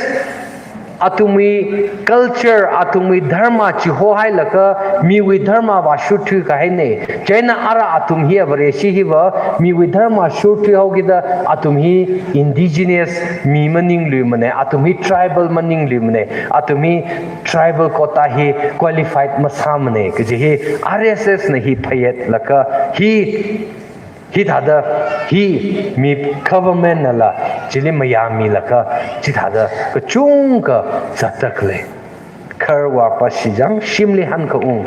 athumwui culture, athumwui dharma chihohailaga miwui dharma vāshurthui kahaine. Chieina ara athum hi Vareshi hiva miwui dharma shurthuihaokida athum hi indigenous mi maningluimane, athum hi tribal maningluimane, athum hi tribal quota hi qualified masāmane kaji hi R S S na hi phayetlaga hi, hithāda hi mi government nala chili mayāmilaga chithāda kachungkha zatdalei. Kharvapa shijang shimli hankaung.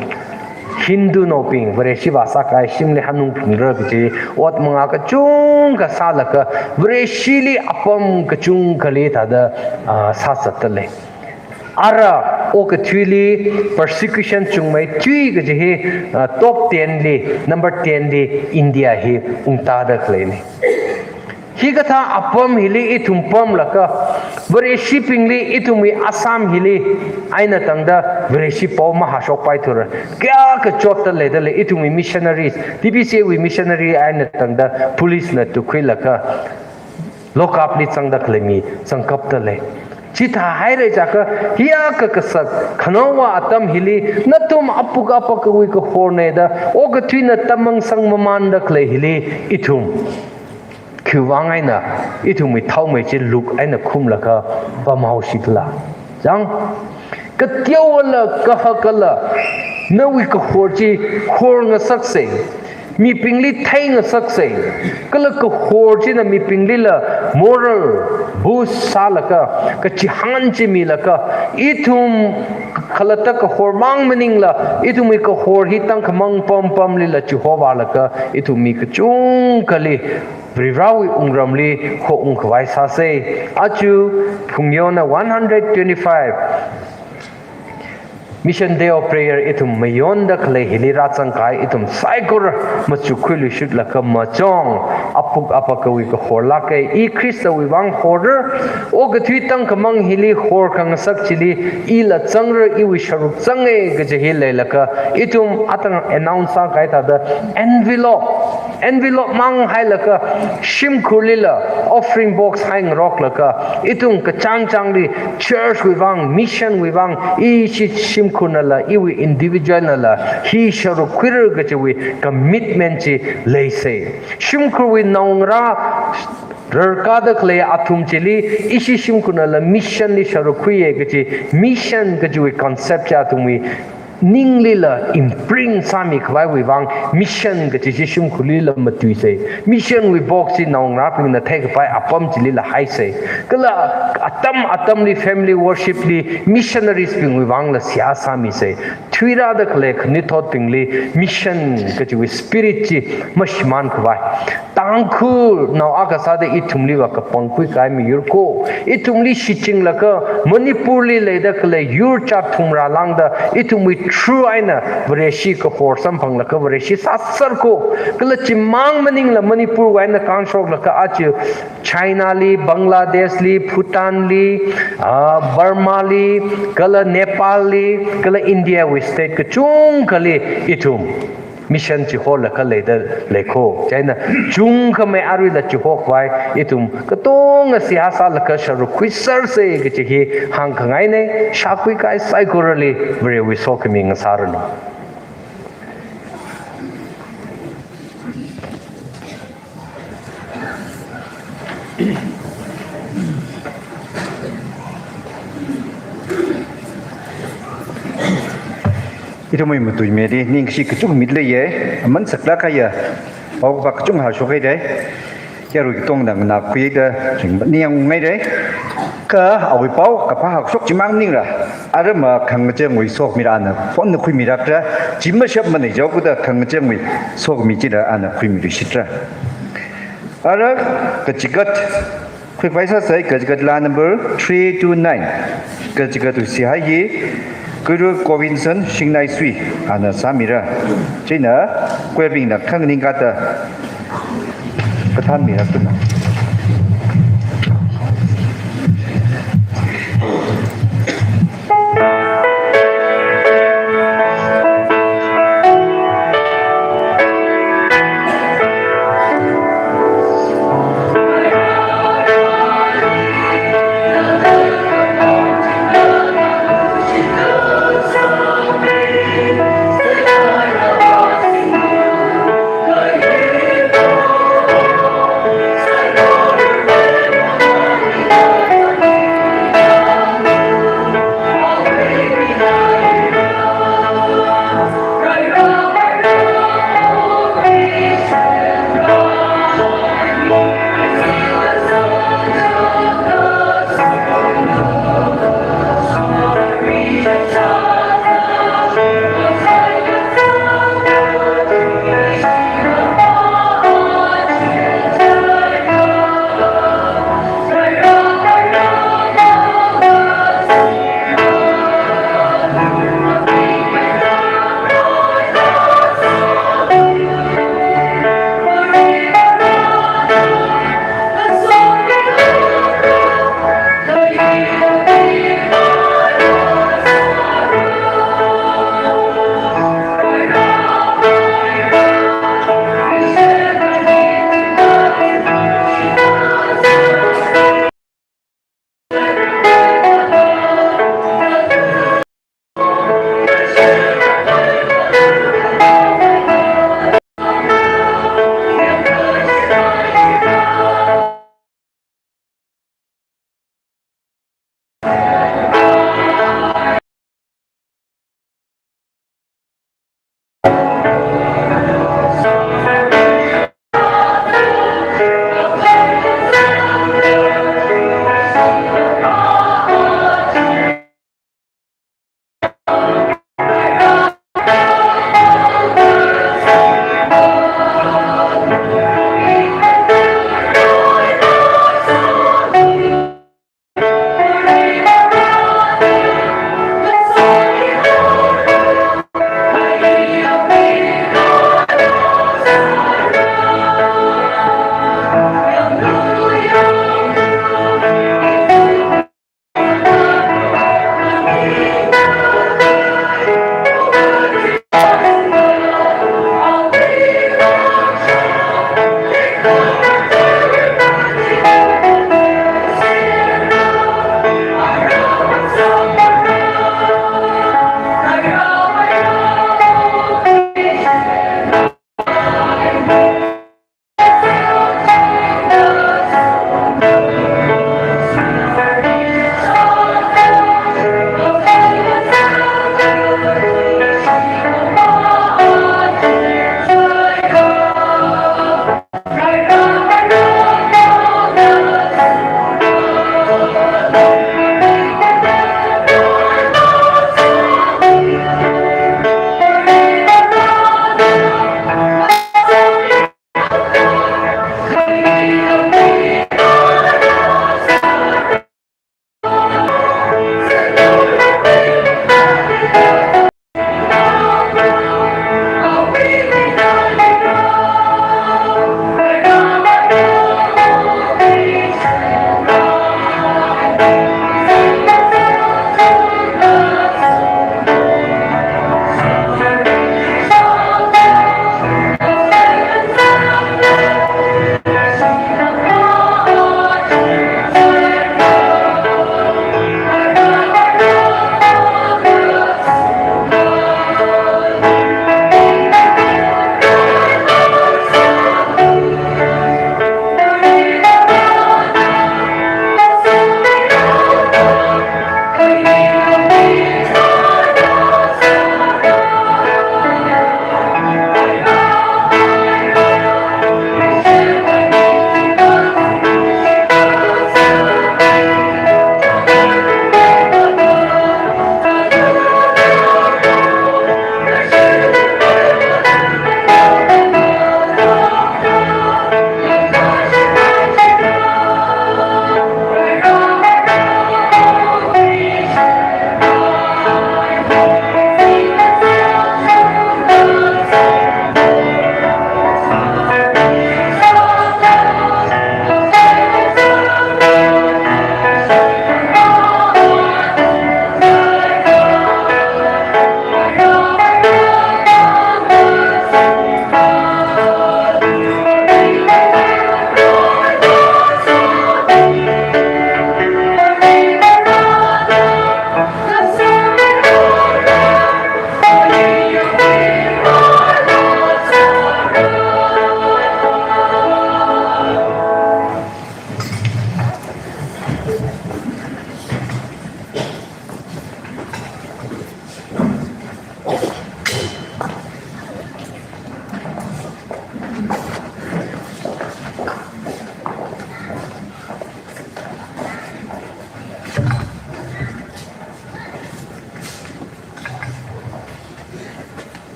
Hindunaobing, Vareshi vāsākahai shimli hanungphungra kaji ot manga kachungkha sālaga, Vareshili apam kachungkhali thāda, ah, sāzatdalei. Ara okathuili persecution chungmeithui kaji hi, ah, top ten li, number ten li India hi ungtādaleine. Hikathā apam hili ithum pamlaga, Vareshibingli ithumwui Assam hili eina tangda Vareshi pao mahāshokpaithura. Kayākha chotdaleidalei ithumwui missionaries, T B C A wui missionary eina tangda police na tukhuilaga, lock up li zangdalei mi zangkapdalei. Chithāhaira jiakha, hiyākha kasak khanaowa atam hili, nathum apuk apakawui kahorne da okathuina tamang sangmamāndalei hili ithum khiwuivang eina ithumwui thaomei chi luk eina khumlaga pamhaoshikhala? Chang, kateola kahakala nawui kahor chi horngasakse, mibingli theingasakse, kala kahor china mibinglila moral boost sālaga, kachihān chi milaga, ithum khalatta kahor mang maningla, ithumwui kahor hi tangkhamang pampamlila chihovālaga, ithum mi kachungkhali Varivarawui wungramli houngkhavai sāse. Aja phungyona one hundred twenty-five Mission Day of Prayer ithum mayondalei hili rāzangkahai ithum saikora machukhuiluishitlaga machong, apuk apakawui kahor lāke, i Khristawui vang horra, okathui tangkhamang hili horkhangasak chili ila zangra, iwui sharuk zange kaji hi leilaga, ithum atang announce sākahai thāda envelope, envelope mang hailaga shimkhurlila offering box haingaroklaga, ithum kachāngchāngli church wui vang, mission wui vang, ishi shimkhurnala, iwui individual nala, hi sharuk khuira kajiwui commitment chi leise. Shimkhurwui naongarā rarkādalei athum chili, ishi shimkhurnala mission li sharuk khuiye kaji, mission kajiwui concept chi athumwui ninglila imprint sāmikhavaiwui vang, mission kaji chi shimkhurlila matuise. Mission wui box chi naongarābingna theikapai apam chilila haise. Kala atam atamli family worship li missionaries bingwui vangla seihā sāmise. Thuirādalei khanuithotbingli mission kajiwui spirit chi mashimānkhavai. Tangkhulnao akha sāda ithumliva kapangkhui kahai miyur ko. Ithumli shichinglaga Manipurli leidalei yur jat thumrā lāngda ithumwui through eina Vareshi kahor samphanglaga Vareshi sāser ko. Kala chimang maningla Manipurwui eina kānshoklaga aja China li, Bangladesh li, Bhutan li, ah, Burma li, kala Nepal li, kala India wui state kachungkhali ithum mission chiholaga leidalei ko. Chieina chungkhamei aruila chihokhavai ithum katonga seihā sālaga sharuk khuiserse kaji hi hāngkhangaine. Shākhui kahai saikorali Varewui sokhami ngasāranu. Ithumwui matuimei hi ningshi kachungkha mileiye, aman saklāk kahaiya, pao kapa kachungkha hāshokhaire, yarui katongna nganākhuida ringmani yangngaire, kha awui pao kaphā hāshok chimang maningla, ara ma khangachāngwui sokhami rāna phone na khuimirakra, chi mashapmanei jiakha da khangachāngwui sokhami chila ana khuimiluishitra. Ara kachigat khuikhavai sāsai, kachigat laa number three two nine. Kachigat usi hai hi Guru Govinson Shingnaisui ana sāmira. Chieina choir bingna khanganing kathāda kathānmiraktuina.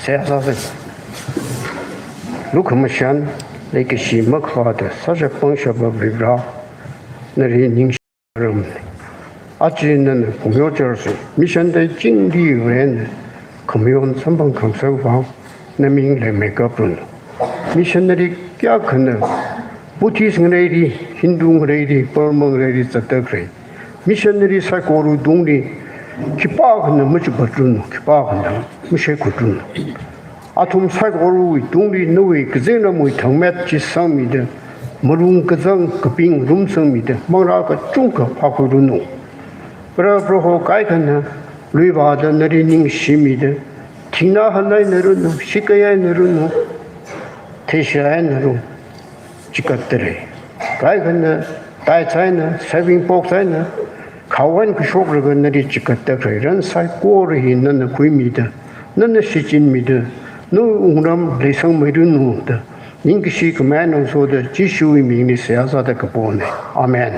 seihā sāsa. Lukhamashan, leikashi makhada sāshap pangshapa Varivara, nali ningshi ram. Aja nana khamayo charsu, mission da chingdi ren, khamayon samphang khangasak vang, naming leimei kaprun. Missionary kayākhana, Buddhist ngareili, Hindu ngareili, Burma ngareili zatda khalei missionary saikora tungli, khipākhana machupatrun, khipākhana mashekhutrun. Athum saikorawui tungli nawui kazingramwui thangmet chi sangmida, malung kazang kaping rum sangmida, manglā kachungkha phākhuiranu. Vare Proho kaikhana, luivāda nali ningshimida, thingnā hāngnā einaranu, shikei einaranu, theishā einaranu, chigatda lei. Kaikhana, tai china, saving pork china, khawan kashokraga nali chigatda khalei ran saikora hi nana khuimida, nana shichinmida, nawui wungram leisangmeiranu da, ningkashi khamei ngasoda, Jishuwui mingli seihā sāda kapona. Amen.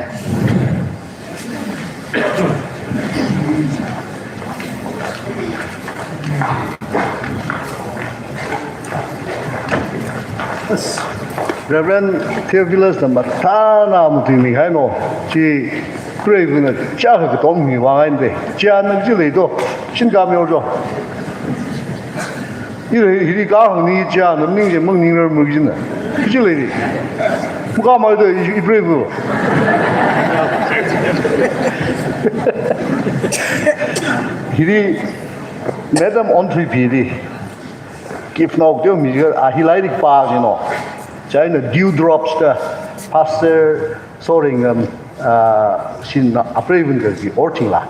Reverend Theophilus na mathāna matuimi haino, chi khuireivana chākha katom hi vāngaina de. Chi ana chi leido, shin kam yorjo. Hili, hili kahāng ni chi ana ning je mang ning rar murjina. Chi leiri. Muka mai do i, i brave. Hili Madam Onthuipi li. If not, you mi a hi lairik pa, you know. China dewdrops da Pastor Soring, um, uh, shin na apre even ka ki orting la.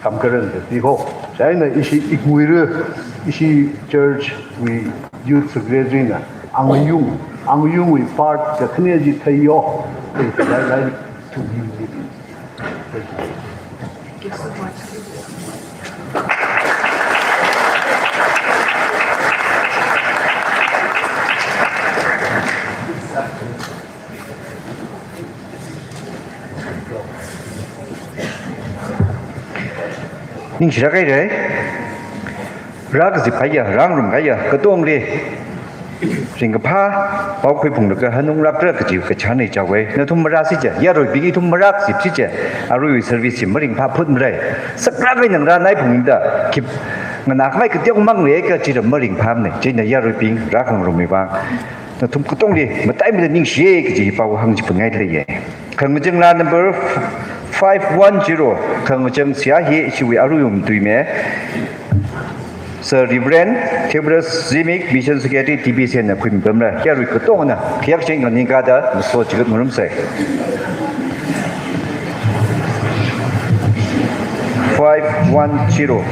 Kam karen ka ti ho. China ishi ikmuira, ishi church wui youth secretary na. Ang yung, ang yung wui part ka khane ji thai yo. Lai, lai, to be with you. Ningshira kaire. Rā kazip kaya, rāngarum kaya, katongli ringkaphā pao khuiphunglaga hanung lākra kaji kachān nei chawe. Nathum marāsi ja, yaruibing ithum marāsi chi ja, aruiwui service chi maringphā phut marai. Sakrā kai nang rānai phungda, khip nganākmei kateomang le kaji ra maringphāmana, china yaruibing rākhangarumwui vang. Nathum katongli mataimeida ningshiye kaji pao hāngchiphun ngai leiye. Khangachang laa number five one zero, khangachang seihā hi ishiwui aruiwui matuime, Sir Reverend Theophilus Zimik, Mission Secretary, T B C na khuimipamra, yarui katongna khayak ching nganingkada maso chigat ngarumsei. Five one zero.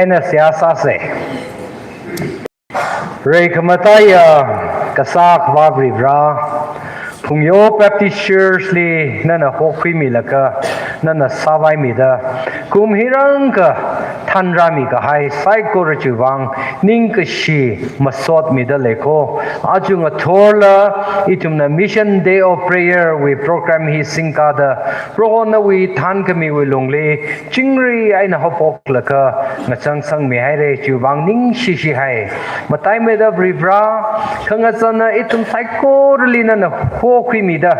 eina seihā sāsa. Reikhamataiya Kasā Akhava Varivarā, Phungyo Baptist Church li nana hokhuimilaga, nana sāvaimida, kum hirangkha thanrāmi kahai saikora chiwui vang ningkashi masotmida leiko. Aja ngathorla ithumna Mission Day of Prayer wui program hi singkada, Proho nawui thankhamiwui lungli chingri eina haophoklaga ngachangsangmihaira, chiwui vang ningshishihai. Mataimeida Varivarā, khangachāna ithum saikorali nana hokhuimida,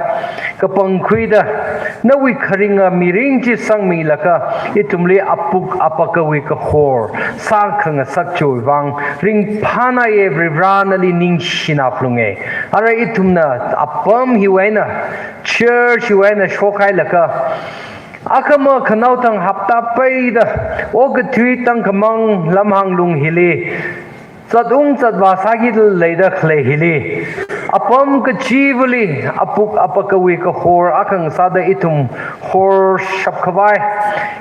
kapangkhuida, nawui kharinga mirin chi sangmilaga, ithumli apuk apakawui kahor sākhangasak chiwui vang ringphānaiya Varivarā, nali ningshina phalunga. Ara ithumna apam hiwui eina, church hiwui eina shokhailaga, akhama khanaothang hapta peida, okathui tangkhamang lamhānglung hili, zatung zatvā sāki leida khalei hili, apam kachivali apuk apakawui kahor akha ngasāda ithum horshap khavai,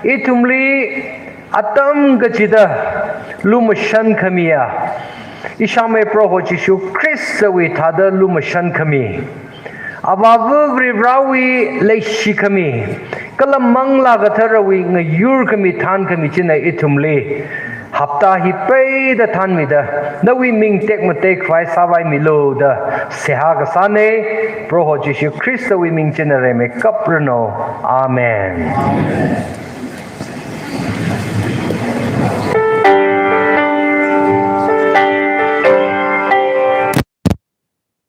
ithumli atam kachida lumashan khamiya ishāmei Proho Jishu Khristawui thāda lumashan khami, Avāva Varivarāwui leishi khami, kala Manglā Katharawui ngayur khami thankhami china ithumli hapta hi peida thanmida, nawui ming tekmatei khavai sāvaimilu da seihā kasāna. Proho Jishu Khristawui ming china reimikapranu. Amen.